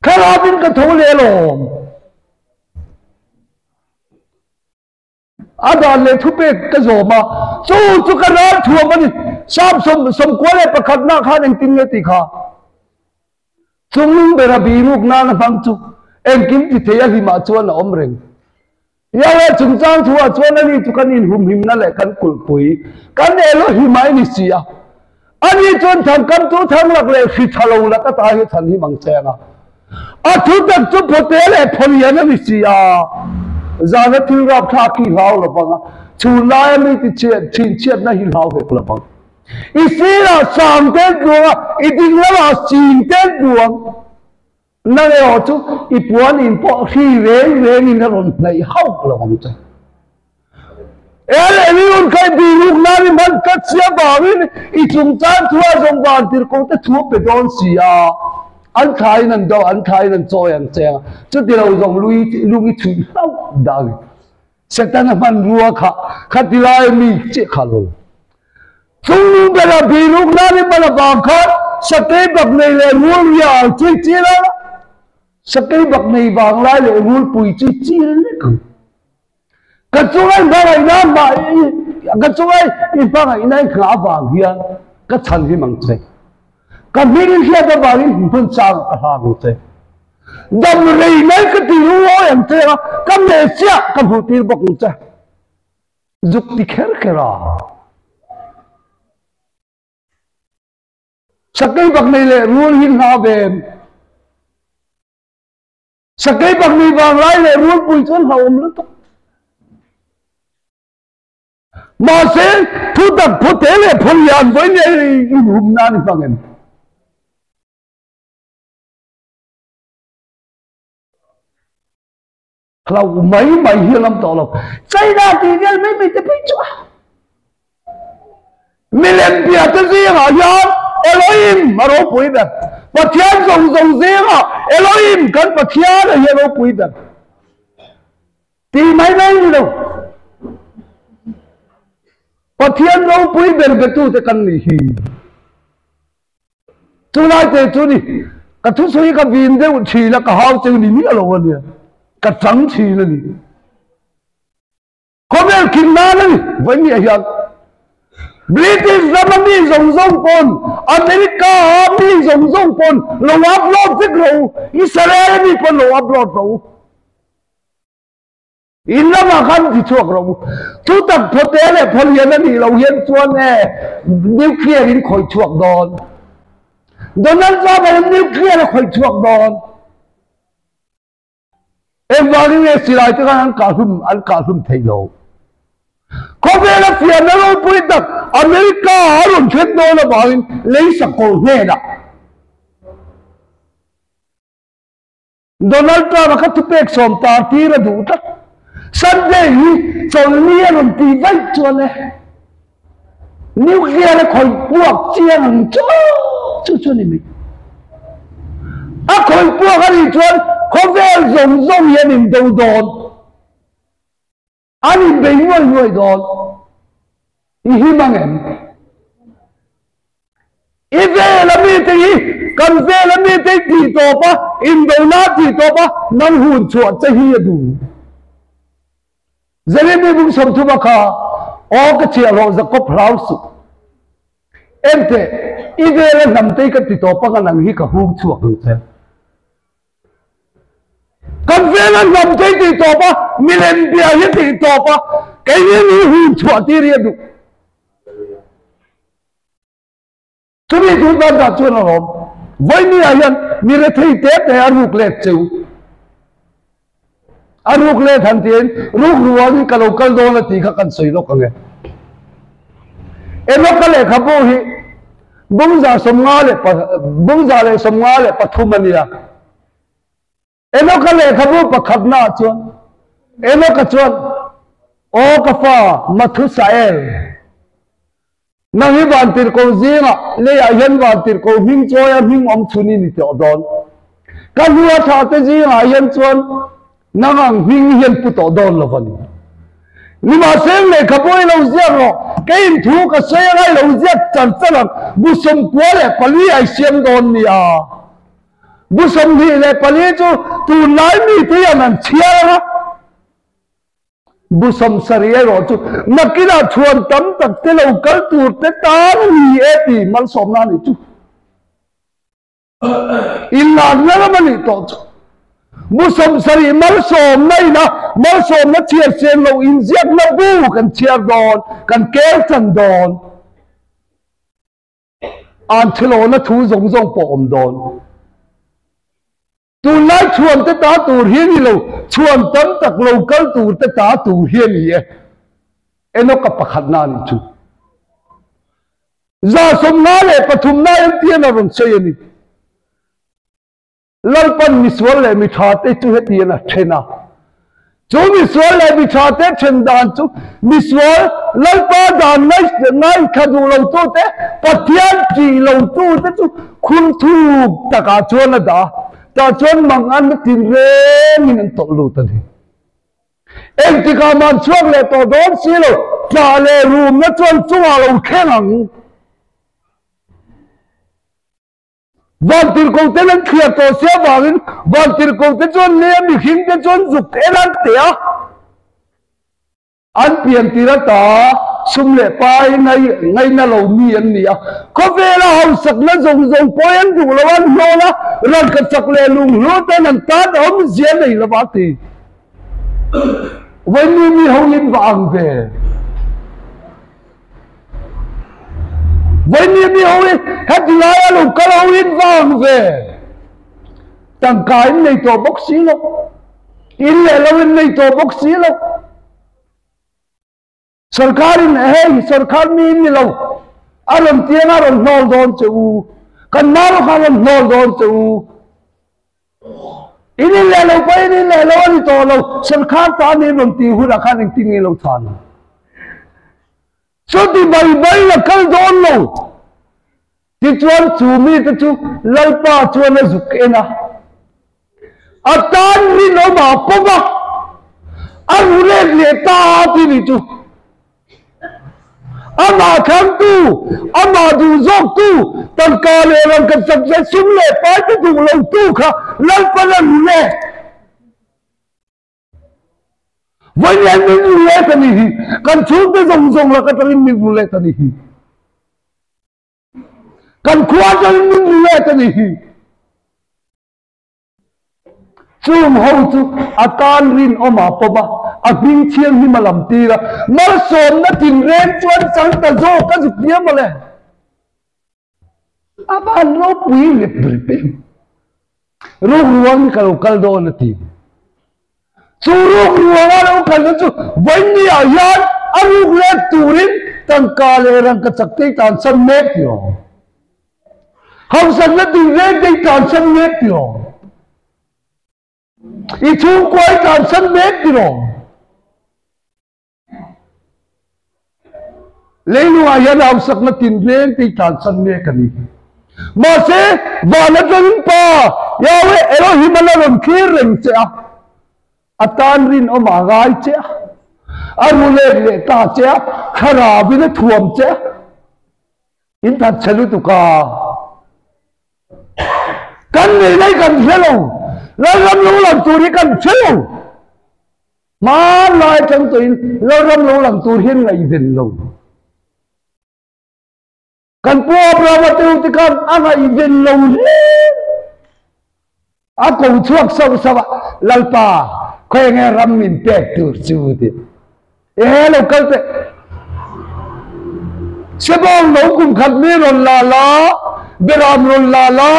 Thlarau in ka tho leh alawm. A dan leh thupek ka zawm a, chu chu ka ral thuam a ni. Sam 91 nak khan engtin nge tih kha? Chunglung bera biruk nana hmang chu engkim ti thei a hlimah chuan a awm reng. Yahweh chungchang thuah chuan ani chu kan inhumhimna leh kan kulhpui, kan Elohim a i ni si a. Ani chuan thangkam chu thanglak leh hri tha lo lak ata hi chhan him ang cheng a. A thutak chu phawte leh phawlian a ni si a. Zana thil rapthlak hi hlau lo vang a, chhun laia mi ti chhiat thin chhiatna hi hlau hek lo vang. I sirah sang tel duang a, i ding lamah sing tel duang. Nang erawh chu i puan in pawh hri reng rengin a rawn hnaih hauh lo ang che. El Eliun kha i biruk nan i hman tlat si avangin i chungchang thu a zawng van tirhkoh te thu a pe dawn si a, an thlaiin an do, an thlaiin an chawi ang che a, chuti lo zawng lui lung i chhuih hlauh dang. Setana hmanrua kha khati lai mi chiah kha lo. Chungnung bera biruk nan i hman avang khan sakei bak nei leh rul rial chu i chil a, sakei bak nei vang lai leh rulpui chu i chil lek ang. Ka chunga i hmangaihna mah i ka chunga i hmangaihna i nghah avang hian ka chhan him ang che. Ka hming i hriat avangin hmun changah ka hlang ang che. Dam rei mai ka ti lungawi ang che a, ka meh chiah ka hmuh tir bawk ang che. Zuk ti kher kher a. Sakei bak nei leh rul hi hna ve. Sakei bak nei vang lai leh rulpui chuan hlauhawm lutuk. Mahse, thutak phawte leh phawlian vawi nei inhum nan i hmang em? Hlau mai mai hi a ngam tawh lo. China tih vel mai mai te phei chu a. Milem bia te zingah hian Elohim a ropui ber. Pathian zawng zawng zingah Elohim kan Pathian a hi a ropui ber. Tih mai mai ni lo. Pathian ropui ber betute kan nih hi. Chulai te chu ni, ka thusawi ka vin deuh thin a, ka hau cheu ni miah lo a nia, ka chang thin a ni. Khawvel khin nan a ni, vawinia hian British rama mi zawng zawng pawn, America a mi zawng zawng pawn lo upload vek rawh u, Israel a mi pawn lo upload rawh u. In lamah khan ti chhuak rawh u. Thutak phawte leh phawlian a nih loh hian chuan e nuclear in khawih chhuak dawn. Donald Trump hian nuclear a khawih chhuak dawn. Engvangin nge silai te khan an kah hlum an kah hlum theih lo. Khawvel a fiahna ropui tak America a rawn thlen dawn avangin lei sakawr hnenah Donald Trump a kha thupek sawm tar tir a duh tlat. Sunday hi chawlhni a rawn tih vaih chuan e, nuclear a khawih puak chiang ang chu chu chu a ni mai. A khawih puak a nih chuan khawvel zawng zawng hi an indo dawn. An inbei nuai nuai dawn. I him ang em? I vel a mite hi kan vel a mite hi tih tawp a, indona tih tawp a, nang hun chhuah che hi a duh. Jeremy bung 30 a kha, Aw ka chhiahhlawh Jakob hlau suh. Enteh, i vel a hnam te hi ka ti tawp ang a nang hi ka hung chhuak ang che. Kan vela hnam te hi tih tawp a, milem bia hi tih tawp a, keini mi hun chhuah tir hi a duh. Chumi duh dan dah chuan a lawm. Vawinia hian mi rethei te te a ruk let cheu. A ruk let han tiin ruk ruangin ka lo kal dawn a tih kha kan sawi lawk ang e. Enoka lehkhabu hi bungza 153 a nia. Enoka lehkhabu pakhatnaah chuan Enoka chuan, Aw ka fa, Mathusael, nang hi vantirhkoh zingah leiah hian vantirhkoh hming chawia hming awm chhun i ni tawh dawn. Ka hlua thahte zingah hian chuan nang ang hming hian pu tawh dawn lo va ni. Nimahse lehkhabu i lo ziak rawh, keiin thu ka sawi anga i lo ziak char char ang, bu 94 a i siam dawn nia. Bu 24 chu tunlai mite hian an chhiar ang a, bu 70 erawh chu nakinah chhuan tam tak te lo kal tur te tan a ni e tih malsawmna a nih chu. Inlarna lam a nih tawh chu. Bu 70 malsawmna ina malsawmna chhiar sen loh inziakna bu kan chhiar dawn, kan kel chan dawn. An thilawna thu zawng zawng pawh awm dawn. Tunlai chhuan te ta tur hi a ni lo, chhuan tam tak lo kal tur te ta tur hi a ni e. Enoka pakhatna a nih chu. 53 na MTN a rawn sawi a ni. Lalpan misual leh mi tha te chu hetiang a then a. Chu misual leh mi tha te then dan chu misual Lalpa dan ngaithla duh lo tu te, Pathian tih lo tu te chu khur thuk takah chuan a dah a, tah chuan mang an tin rengin an tawlh lut a ni. Engtikah man chhuak leh tawh dawn si lo, tlah leh rumna chuan chungah lo thleng ang. Vantirhkohten an thliar tawh si avangin vantirhkohte chuan lei a mihringte chuan zuk en an teh a, an pian tir ata sum leh pai ngaina lo mi an ni a. Khawvela hausakna zawng zawng pawi an duh lo a, an hlawl a, rangkachak leh lunghlu ten an tan awmzia nei lova a ti. Vawiin mi ho in va ang ve. Vawinia mi ho hi heti laia lo kal ho in vang ve. Tangka in nei tawh bawk si lo. In leh lo in nei tawh bawk si lo. Sorkar in hei sorkar mi in ni lo. A rawn tiang a rawn hnawl dawn che u. Kan nau kha a rawn hnawl dawn che u. In in leh lo pawh in in leh lo a ni tawh lo. Sorkar ta ni rawn tih hunah khan engtin nge lo chhan ang. Chuti bai bai la kal dawn lo. Tichuan chu mite chu Lalpa chuan a zuk en a. A tan rinawm ah pawm a, a ru let leh ta a ti nih chu. Amah thlangtu, amah duh zawktu, tangka leh rangkhat sak leh sum leh pai te duh lotu kha Lalpan a ru let. Vawiin min ru let a nih hi. Kan chhungte zawng zawng lak atangin min ru let a nih hi. Kan khua atangin min ru let a nih hi. Chung ho chu a tan rinawm ah pawm a, a hming thianghlim a lam tir a, malsawmna tinreng chuan chang ta zawk a zuk nia mawle. A van ropui rep rep em. Ruk ruang hi ka lo kal dawn a ti. Chu ruk ruang a lo kalna chu vawiin ah hian a ruk let turin tangka leh rangka chak te i tlansan mek ti awm. Hausakna dinreng te i tlansan mek ti awm. I chhungkua i tlansan mek ti awm. Leilungah hian hausakna tinreng te i tlansan mek a ni. Mahse, van atangin Pa, Yahweh Elohim a la rawn thlir reng che a, a tan rinawm a ngai che a, a ru let leh ta che a, thlarauin a thuam che a, in that chhe lutuk a. Kan nih lai kan hre lo, Lalram lo lang tur hi kan hre lo. Hmanlai atang tawhin Lalram lo lang tur hian ngaihven lo. Kan pu Abrahama te ho te khan a ngaihven lo hle. A ko chhuak sauh sauh a, Lalpa, khawi nge ram min pek tur chu ti. E lo kal teh. Sebawng no kum khat mi rawn la la, Beram rawn la la,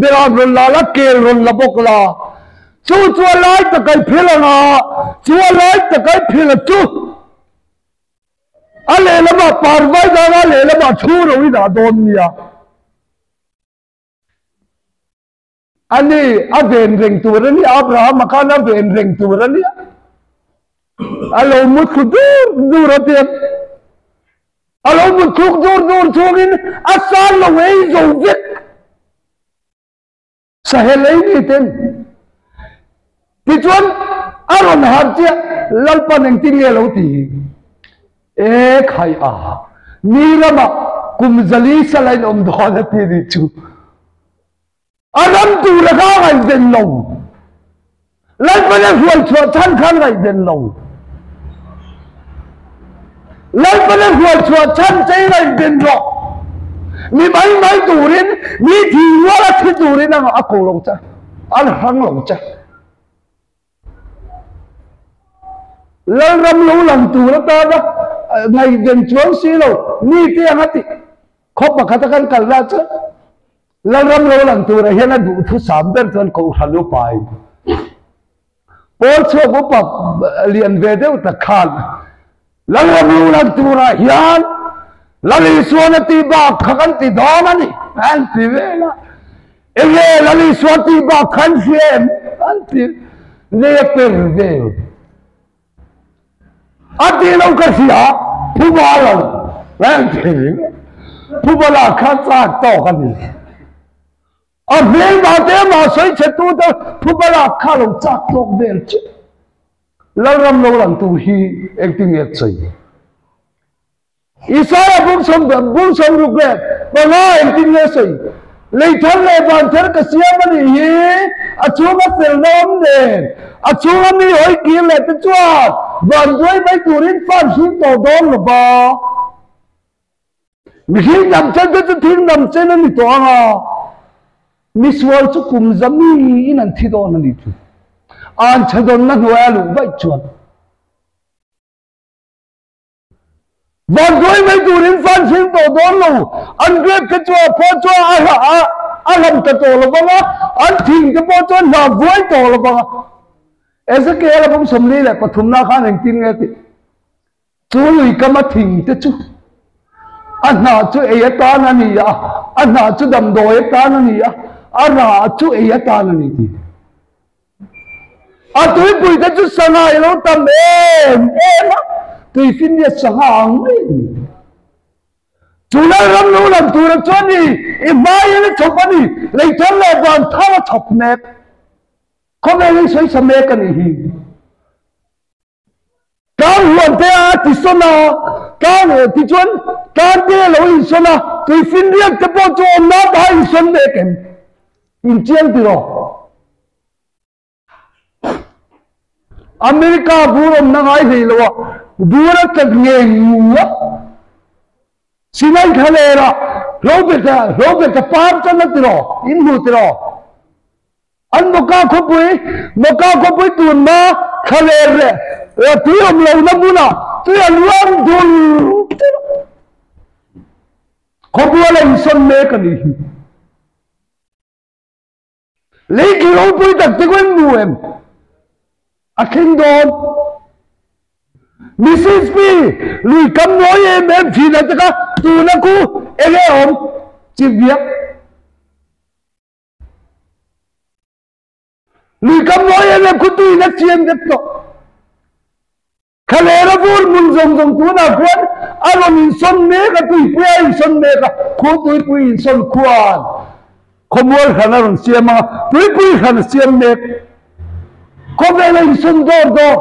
Beram rawn la la, kel rawn la bawk la. Chu chu a lai tak ai phil ang a, chu a lai tak ai phil a chu. A lehlamah parvai dang a lehlamah thu ro i dah dawn nia. A ni, a ven reng tur a ni, Abrahama khan a ven reng tur a nia. A lo mut thlu dur dur a tiang. A lo mut thluk dur dur chungin a san lo ei zo vek. Sahel ei ni ten. Tichuan a rawn harh chiah Lalpan engtin nge lo ti? E khai a, mi ramah kum zali salain awm dawn a ti nih chu. A ram tur a kha ngaihven lo. Lalpan a hruai chhuah chhan khan ngaihven lo. Lalpan a hruai chhuah chhan che i ngaihven rawh. Mi mai mai turin, mi thi rual a thi turin a ko lo che, a hrang lo che. Lalram lo lang tur atana ngaihven chuang si lo mi te ang a tih khaw pakhat a kan kal lah chuan Lalram lo lang turah hian a duhthusam ber chuan Kohhran upa in Pawl chhuak upa lian ve deuh tak khan Lalram lo lang turah hian Lal Isuan a tih bak kha kan ti dawn a ni an ti vel a. Enge Lal Isua tih bak kha an hria em? an ti nei a per vel. A tih lo ka hria, phuba lo an ti vel. Phuba lah kha chak tawk a ni. A hmelma te mah sawi chhe tu te phuba lah kha lo chak tawk vel chiah. Lalram lo lang tur hi engtin nge sawi? Isaiah bung sawm ruk leh panga engtin nge sawi? Lei thar leh van thar ka siam a nih hi, a chhunga felna awm nen, a chhunga mi hawi kir leh te chuan van duai mai turin fan hring tawh dawn lo va. Mihring dam chen te chu thing dam chen a ni tawh ang a, misual chu kum za miin an thi dawn a ni chu. An chhe dawnna hnuaia luh vaih chuan. Vanduai mai turin fan hring tawh dawn lo, an grape te chu a phaw chu a hla a a hlam ta tawh lo vang a, an thing te pawh chu an hla vuai tawh lo vang a. Ezekiel a bawm 43 na khan engtin nge tih? Chu lui kama thing te chu a hnah chu ei atan a ni a, a hnah chu damdawi atan a ni a, a rah chu ei atan a ni tih. A tuipui te chu sangha i lo tam em em a, tuifinriat sangha ang mai a ni. Chu Lalram lo lam tura chuan i i hmaiin a chhawp a ni, leithar leh van thar a chhawp mek. Khawvel hi sawi sa mek a nih hi. Tlang huan te a ti sawn a, tlang tichuan tlang te a lo insawn a, tuifinriat te pawh chu awm nan a insawn mek em? Inchiang tiraw? America bur awmna ngai hlei lo a, bur a tlat ngei ngu a, Sinai thlalera hlobeta hlobeta par chan a tiraw? Inhmu tiraw? An Mawka khawpui, Mawka khawpui tunhma thlaler leh tui awm lohna hmunah tui a luang dul dul a. Khawpual a insawn mek a nih hi. Lei ki ropui tak te kawin hmu em? A thleng dawn. Mississippi lui kam nawi em em thin a taka tuna khu enge awm chiviak. Lui kam nawi em em khu tuin a chian vek tawh. Thlalera vur hmun zawng zawng tunah khuan a rawn insawn mek a, tuipui a insawn mek a, khu tuipui insawn khuan khawmual hran a rawn siam ang a, tuipui hran a siam mek. Khawvel a insawn dawr dawr.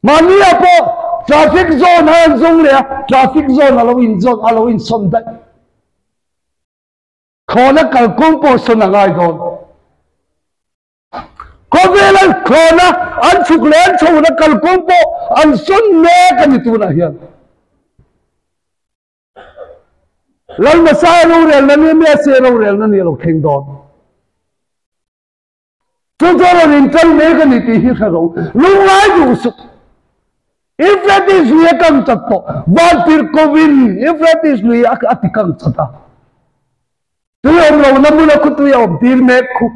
Mahnia pawh traffic zone a rawn zawng leh a, traffic zone a lo inzawn a lo insawn daih. Thlawhna kalkawng pawh sawn a ngai dawn. Khawvela thlawhna an chhuk leh an chhohna kalkawng pawh an sawn mek a ni tunah hian. Lalmasa rorelna ni Messiah rorelna ni a lo thleng dawn. Chu chu a rawn inṭan mek a ni tih hi hre ro. Lungngai duh suh. Euphrates lui a kang chat tawh. Vantirhkovin Euphrates lui a ti kang chat a. Tui awm lohna hmuna khu tui a awm tir mek khu.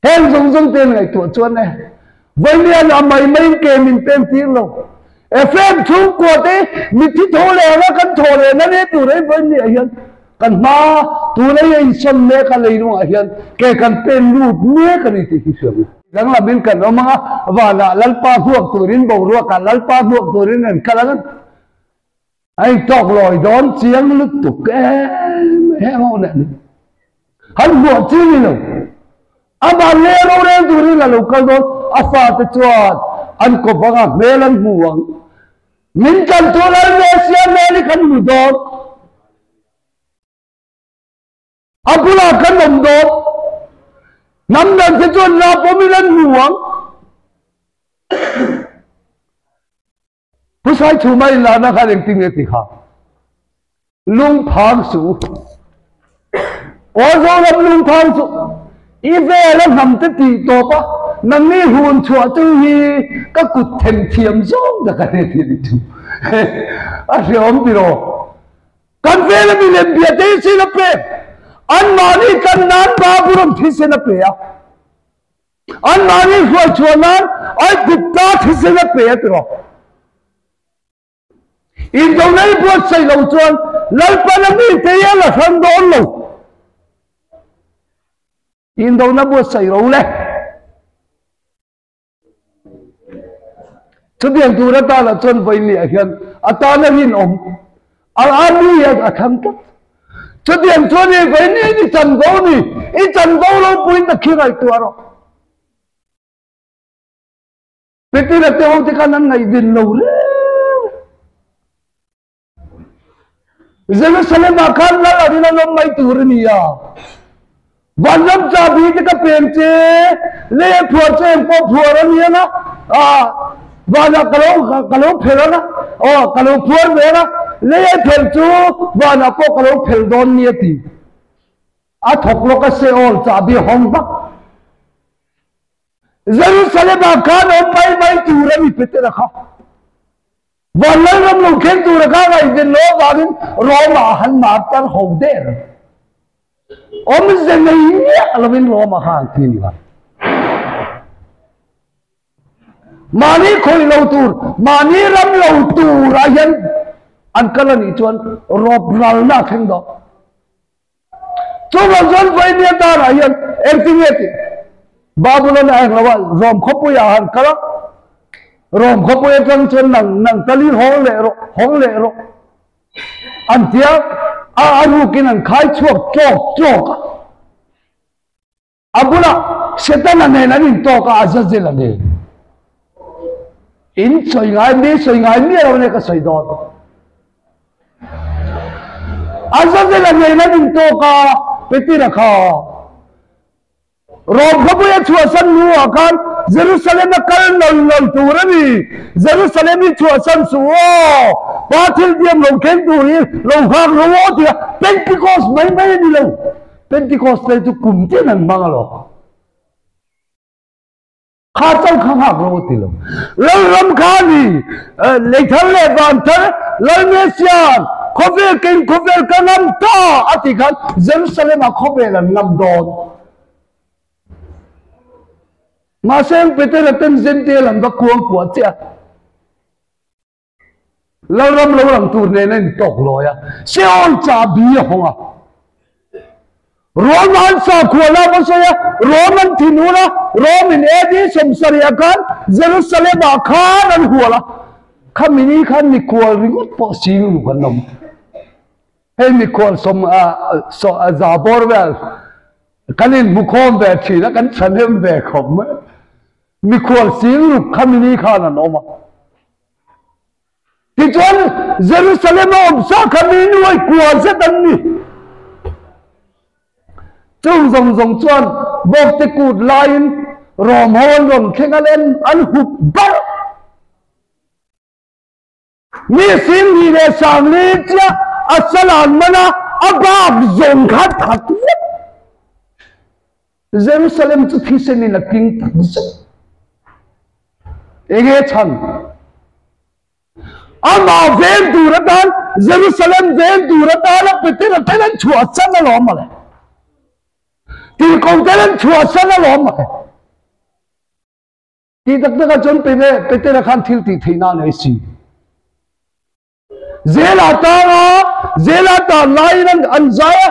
Heng zawng zawng te ngaihtuah chuan e, Vawiin a mai maiin ke min peng tir lo. Ephraim chhungkua te mitthi tho leh anga kan thaw leh na hle tur ei vawiin ah hian kan hma tuna hi a insawn mek a leilungah hian ke kan pen lut mek a ni tih hi hriat a. Danglamin kan awm anga vanah Lalpa hmuak turin boruakah Lalpa hmuak turin an kal ang a. A intawk lawi dawn chiang lutuk em em ho nen han hmuah chi ni lo. Amah leh rorel turin a lo kal dawn, a fate chuan an kawp anga hmel an hmu ang. Min tlantu Lalmesiah hmel hi kan hmu dawn. A bulah kan awm dawn. Hnam dang te chuan la pawmin an hmu ang. Pu Saichhuma inlahna khan engtin nge ti kha? Lungphang suh u. Aw Zoram lungphang suh. I vel a hnam te tih tawp a, nangni hun chhuah chu hi ka kut them thiam zawng tak a ni tih ni chu. A hreawm tiraw? Kan vel a milem bia te hi sin a pe. Anmahni kan nan Baburam thisen a pe a. Anmahni hruai chhuah nan Aigupta thisen a pe a ti rawh. Indona i buatsaih lo chuan Lalpan a mite hi a la hrang dawn lo. Indona buatsaih ro le. Chutiang tur atana chuan vawiin hian a tana rinawm a army hian a thlang tlat. Chutiang chuan i vawiin i chanvo ni, i chanvo lo puiin ta khi ngaihtuah rawh. Petera te ho te khan an ngaihven lo reng. Jerusalem ah khan lal angin an awm mai tur a ni a. Vanram chahbi te ka peng che, lei a phuar che eng pawh phuar a ni ang a, ah, vanah ka lo, ka lo phel ang a, aw, ka lo phuar ve ang a, lei a phel chu vanah pawh ka lo phel dawn ni a ti. A thawk lawk a Seol chahbi hawng hmak. Jerusalem ah khan awm mai mai tur a ni Petera kha. Van Lalram lo khen tura ka ngaihven lo avangin Rome-ah han martar ho der. Awmze nei miah lovin Rome-ah kha an thi ni ngai. Mahni khawih lo tur, mahni ram lo turah hian an kal a nih chuan rawp ralna a thleng dawn. Chuvang chuan Vainia darah hian engtin nge tih? Babylon a eng lo a, Rom khawpuiah a han kal a, Rom khawpui atang chuan nang nang talin hawng leh rawh, hawng leh rawh an ti a, a a rukin an khai chhuak tlawk tlawk a. A bulah Setana nen an intawk a, Azazel a nen. In sawi ngai mi sawi ngai miah lo nia ka sawi dawn. Azazel a nen an intawk a, Petera kha Rom khawpuia chhuahsan hnuah khan Jerusalem a kal nawl nawl tur a ni. Jerusalem hi chhuahsan suh aw, Pa thil diam lo thleng tur hi lo nghak lo aw tia Pentecost mai mai a ni lo. Pentecost te chu kum tin an hmang alawm. Kha chauh kha nghak lo a ti lo. Lalram kha a ni, lei thar leh van thar, Lal Messiah, khawvel keng khawvel ka ngam ta a ti khan Jerusalem ah khawvel an ngam dawn. Mahse Petera ten Gentile an va kuangkuah chiah a. Lalram lo lang tur nen a intawk lawi a, Seol chahbi a hawng a. Rom an sakhua lak a sawi a, Rom an thinur a, Rom in AD 70 ah khan Jerusalem ah khan an hual a, khami ni khan mikhual ringawt pawh sing ruk an awm. Hei mikhual sawm za bawr vel kan inhmukhawm ve thin a, kan thahnem ve khawp mai. Mikhual sing ruk khami ni khan an awm a. Tichuan, Jerusalem a awm sa kha mi nuai kua zet an ni. Chung zawng zawng chuan bawkte kut laiin Rom ho an rawn thleng a lem an hup barh. Mi 22 chiah a sal an man a, a bak zawng kha that vek. Jerusalem chu thisen in a tling tak zet. Enge chhan? Amah veng tur atan, Jerusalem veng tur atana Petera ten an chhuahsan alawm mawle. Tirhkoh ten an chhuahsan alawm mawle. Tih tak takah chuan Petera khan thil tih theihna a nei si. Zela tanga Zela tan laiin an an zai a,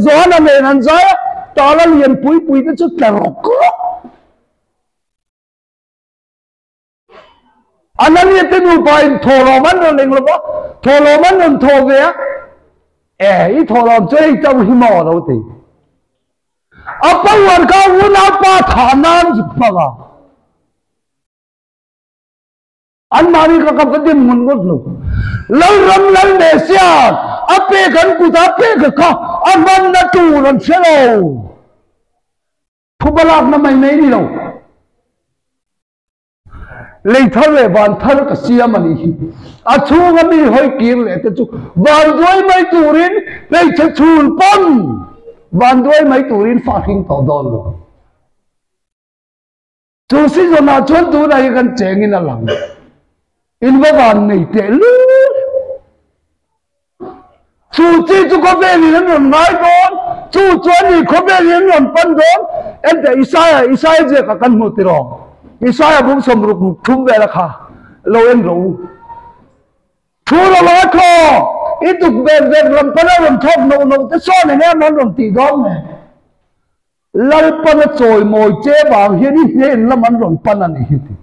Johana nen an zai a, tala lian pui pui te chu tla rawk rawk. Anania te nupa in thawhlawm an rawn eng lova, thawhlawm an rawn thawh ve a, e i thawhlawm chu hei chauh hi maw a lo ti. A power kha unaupa thah nan zuk hmang a. Anmahni kha ka va dim ngun ngawt lo. Lalram Lal Messiah a pek an kut a pek kha a hmanna tur an hre lo. Phuba lakna mai mai ni lo. Lei thar leh van thar ka siam a nih hi. A chhunga mi hawi kir leh te chu van duai mai turin hmeichhe chhul pawn van duai mai turin fa hring tawh dawn lo. Chu season ah chuan tunah hi kan cheng in a lang. In va van nei teh lul. Chu chi chu khawvel in an rawn ngai dawn, chu chuan ni khawvel in an rawn pan dawn. Enteh Isaiah, Isaiah ziakah kan hmu tiraw? Isaiah bung 63 vela kha lo en rawh u. Thu lo a thaw, i tuk vet vet lam pana rawn thawk noh noh te sawn eng em an rawn tih dawn nge? Lalpan a chawimawi che vang hian i hnen lam an rawn pan a ni hi ti.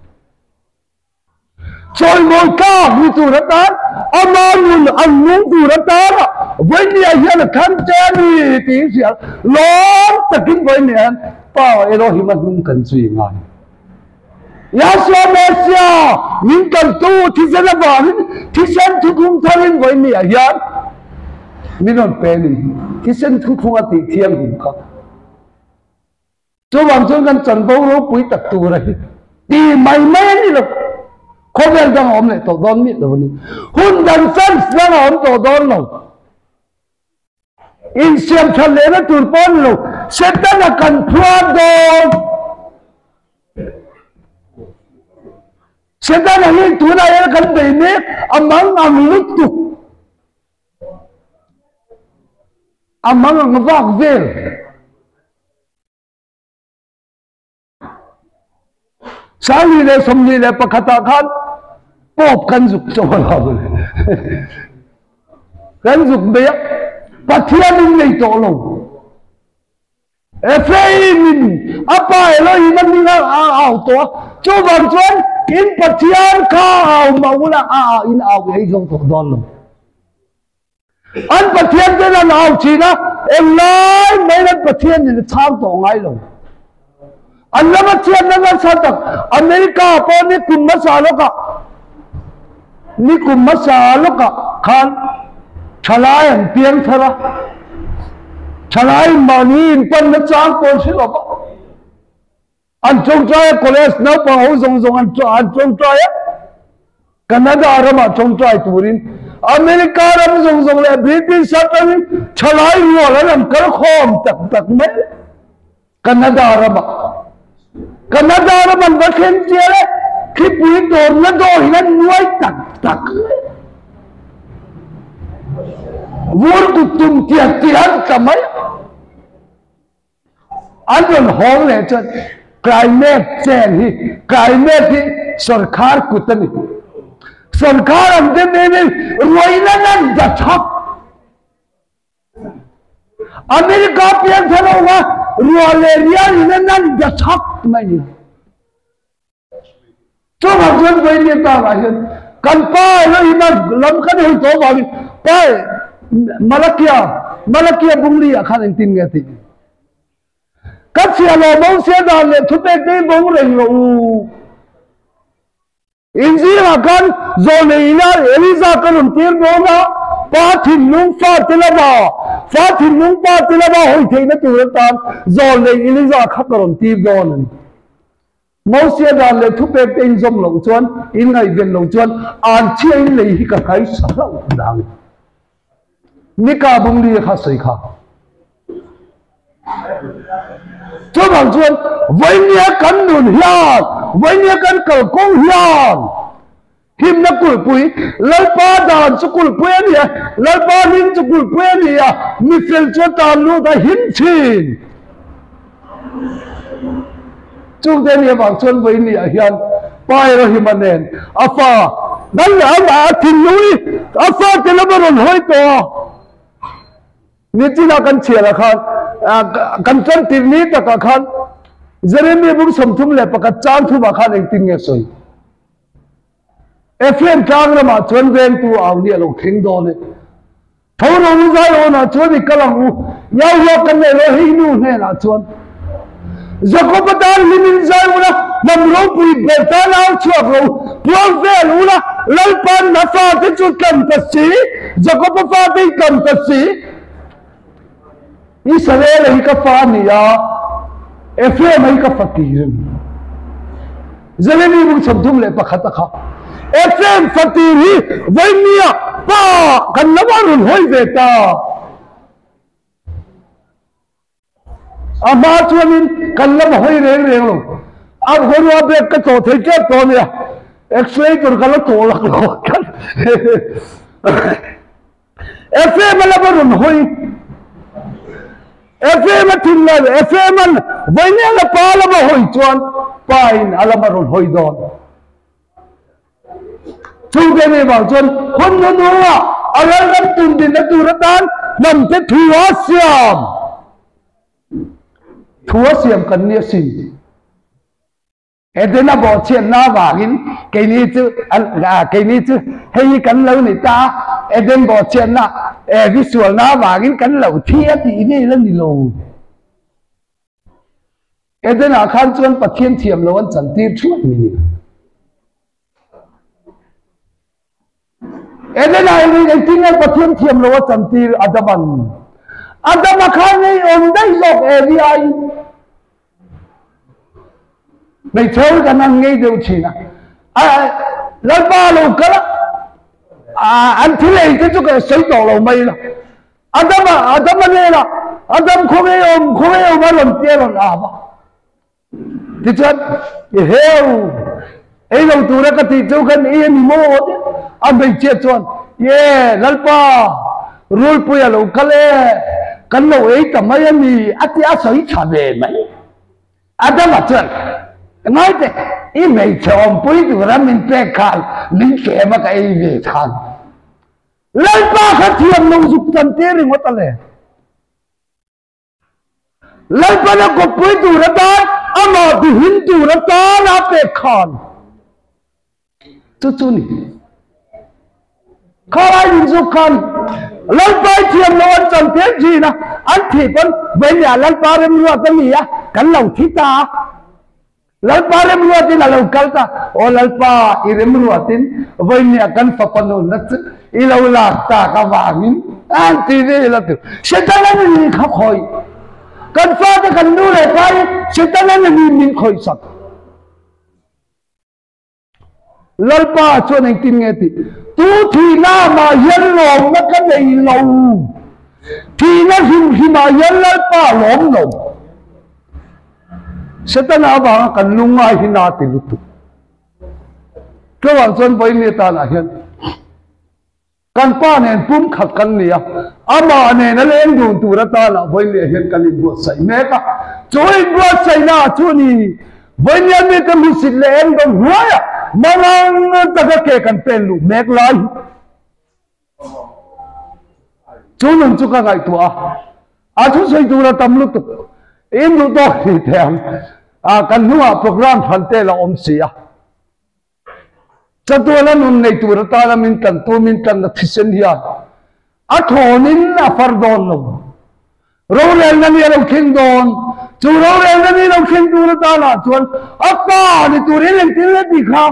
Chawimawi tlak ni tur atan, ama nun an nung tur atana vawinia hian a thlang che a ni tiin hria. Lawm takin vawinia hian Pa Elohim a hnung kan zui ngai. Yahshua Messiah min kaltu thisen avangin thisen thuthlung tharin vawinia hian min rawn pe a ni hi. Thisen thuthlung a tih thianghlim kha. Chuvang chuan kan chanvo ropui tak tura hi ti mai mai a ni lo. Khawvel dang a awm leh tawh dawn miah lo a ni. Hun dang chance dang a awm tawh dawn lo. Insiam that lehna tur pawh a ni lo. Setana kan phuar dawn. Setana hi tunah hian kan bei mek. mek a mangang lutuk. A mangang vak vel. 2021 ah khan pawp kan zuk chaw a lo kan zuk mai a Pathian in nei tawh lo Ephraim in a pa Elohim a hming a au tawh a chuvang chuan in Pathian kha au mah ula a in au ei zo tawh dawn lo. An Pathian ten an au thin a, englai maiin an Pathian in a chhang tawh ngai lo. An lama chhiatna nasa tak America pawh ni kum hmasa lawkah ni kum hmasa lawkah khan thalai an piang thar a, thalai in mahni inpanna chang pawh an hre lo va. An tawngtai a, college naupang ho zawng zawng an an tawngtai a, Canada ramah tawngtai turin America ram zawng zawng leh British atangin thalai rual an an kal khawm tak tak mai Canada ramah. Canada ram an va thleng chial e, thlipui dawrna dawr in an nuai tak tak mai. Vur kut tum tiat tiat an tla mai a. An rawn hawng leh chuan climate change hi climate hi sorkar kut a ni. Sorkar ang te meaning ruaina nan da thak. America piang thar ho kha rua leh rial in a nan da thak mai ni. Chuvang chuan vawiin takah hian kan pa Elohim a lam kan hei tawh vangin pa Malakia Malakia bungli ah khan engtin nge a tih? Ka chhia lo Mosia dan leh thupek te hi bawng reng rawh u. Inzingah khan zawlnei ina Eliza ka rawn tir dawn a, pa thinlung fa te lama fa thinlung pa te lama hawi theihna tur atan zawlnei Eliza kha ka rawn tir dawn a ni. Mosia dan leh thupek te inzawm loh chuan, in ngaihven loh chuan an chhia in lei hi ka hraisa hlauh dang. Nika bungli a kha sawi kha. Chuvang chuan vawinia kan nun hian, vawinia kan kalkawng hian himna kulhpui, Lalpa dan chu kulhpui a ni a, Lalpa hming chu kulhpui a ni a, mifel chu a tan lut a him thin. Chungte ni avang chuan vawiin ah hian Pa Elohima nen a fa dal leh amah a thinlung i a fate lam a rawn hawi tawh a. Nichina kan chhiarah khan kan tan tir ni takah khan Jeremia bung 31 chang thumah khan engtin nge sawi? Ephraim tlang ramah chuan vengtu au ni a lo thleng dawn e. Tho ro u Zaiawnah chuan i kal ang u, Yahweh kan nei lo hei nu hnenah chuan. Jakob-a tan hlimin zai ula, hnam ropui ber tan au chhuak ro puang vel ula, Lalpa'n a fate chu tlan ta si, Jakob-a fate hi tlan ta si. Israel-a hi ka fa a ni a, Ephraim-a hi ka fa tir a ni. Jeremy bung 31 a kha. Ephraim fa tir hi vawinia pa kan lo a rawn hawi ve ta. A hma chuanin kan lam a hawi reng reng lo. A khawnua bag ka tlawh thei tep tawh a nia. X-ray tur ka la tlawh lak lo. Ephraim a lam a rawn hawi. Ephraim a thin lai leh Ephraim an vawinia la pa lam a hawi chuan pa in a lam a rawn hawi dawn. Chungte ni vang chuan hun hnuhnungah a lalram tundinna tur atan hnamte thu a siam. Thu a siam kan ni asin. Edena bawhchhiatna avangin keini chu keini chu hei hi kan lo ni ta a, Eden bawhchhiatna Evi sualna avangin kan lo thi a tih vel a ni lo. Edenah khan chuan Pathian thiam lo an chantir thuai mai ni. Edenah hian engtin nge Pathian thiam lo a chantir Adaman? Adama khan ei awm daih zawk Evi aiin. Hmeichhe ho kan an ngei deuh thin a. Lalpa a lo kal a, an thil ei te chu ka sawi tawh lo mai la. Adama, Adama nena Adam khaw ngei awm, khaw ngei awm a rawn ti a rawn ap a. Tichuan, i heu! Ei lo tura ka tih chu kan ei a ni maw? tia a hmeichhia chuan, Ye, Lalpa, rulpui a lo kal e, kan lo ei ta mai a ni, a ti a sawi tha ve mai. Adama chuan, Ngai teh, i hmeichhe awmpui tura min pek khan min tlem a ka ei ve khan. Lalpa kha thiam lo zuk tan tir ringawt a le. Lalpana kawppui tur atan amah tihin tur atan a pek khan chu chu ni. Khalai min zuk khan Lalpa i thiam lo an chan tir thin a, an thih pawn vawinia Lalpa remruat a ni a, kan lo thi ta a. Lalpa remruatin a lo kal ta, Aw Lalpa, i remruatin vawinia kan fapa nunna chu i lo lak tak avangin an ti ve ila tu. Setana ni kha khawih. Kan fate kan nu leh pa hi Setana ni min khawihsak. Lalpa chuan engtin nge tih? Tu thihna mah hian lawmna ka nei lo. Thihna hrim hrimah hian Lalpa lawm lo. Setana avanga kan lungngai hi na ti lutuk. Tlawah chuan vawiin tanah hian Kan pa nen pumkhat kan ni a, amah nen a leng dun tur atana vawinia hian kan inbuatsaih mek a. Chu inbuatsaihna chu a ni, vawinia mite hmusit leh eng dawng hnuaiah mangang taka ke kan pen luh mek lai hi. Chu nun chu ka ngaihtuah a, a thusawi tur a tam lutuk. In duh tawk ni teh ang, kan hnungah programme hran te la awm si a. Chatuana nun nei tur atana min tlantu min tlanna thisen hian a thawnin a far dawn lo. Rorelna ni a lo thleng dawn. Chu rorelna ni lo thleng tur atana chuan a pa ni turin engtin le tih kha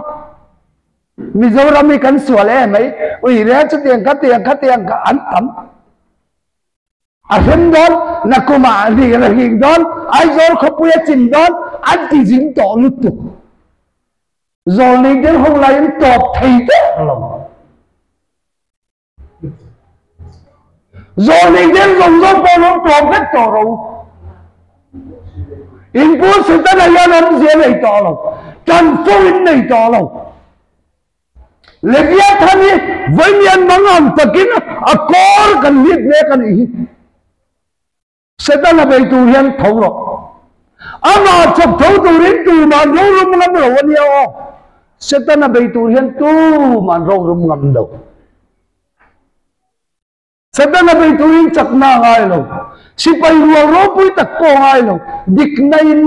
Mizoram hi kan sual em mai. Ui reng chutiang khatiang khatiang kha an tam. A hrem dawn, nakumah a hling a hling dawn, Aizawl khawpui a chim dawn, an ti zing tawh lutuk. Zawlnei der ho laiin tawp thei der lo. Zawlnei der zawng zawng pawh lo tawp vek tawh ro. Inpu Setana hian awmzia nei tawh lo, tanfo in nei tawh lo. Leviathan hi vawiin mangang takin a kawr kan hlit mek a nih hi. Setana bei tur hian tho rawh. Amah chawp tho turin tuman rorum ngam lo a nia aw. Setana bei tur hian tuman rorum ngam lo. Setana bei turin chakna a ngai lo, sipai rual ropui tak pawh a ngai lo, dikna in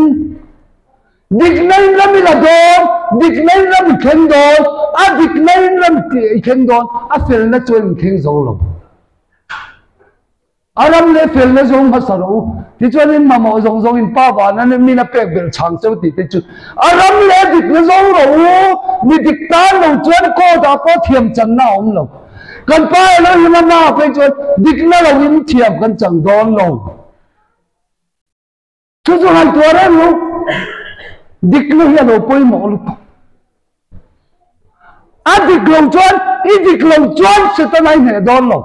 dikna in ram i la dawn, dikna in ram i thleng dawn, a dikna in ram i thleng dawn, a felna chuan in thleng zo lo. A ram leh felna zawng hmasa rawh u, tichuan in mamawh zawng zawng in pa vana min a pek belh chhang cheu tih te chu a ram leh dikna zawng rawh u, mi dik tan lo chuan court ah pawh thiam channa a awm lo. Kan pa Elohim a hmaah phei chuan dikna lo in thiam kan chang dawn lo. Chu chu ngaihtuah reng lo. Dikna hi a lo pawimawh lutuk. A dik lo chuan i dik lo chuan Setana i hneh dawn lo.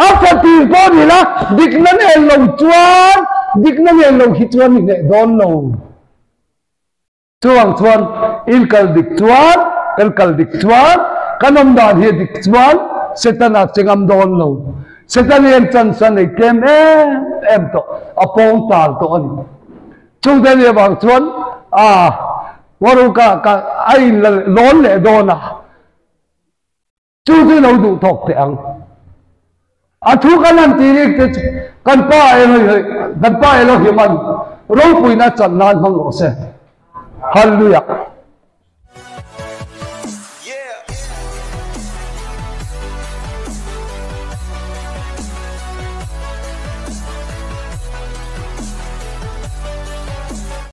A fatir pawh ni la, dikna nen lo chuan dikna nen lo hi chuan i hneh dawn lo. Chuvang chuan in kal dik chuan, kan kal dik chuan, kan awm dan hi a dik chuan Setana che ngam dawn lo. Setan hian chance a nei tlem em em tawh, a pawng tal tawh a ni. Chungte ni avang chuan a Waru ka ka a in la lawn leh dawn a. Chu chu lo duh thawk teh ang. A thu kan han ti rik te chu kan pa Elohim kan pa Elohiman ropuina chan nan hmang rawh se. Hallelujah.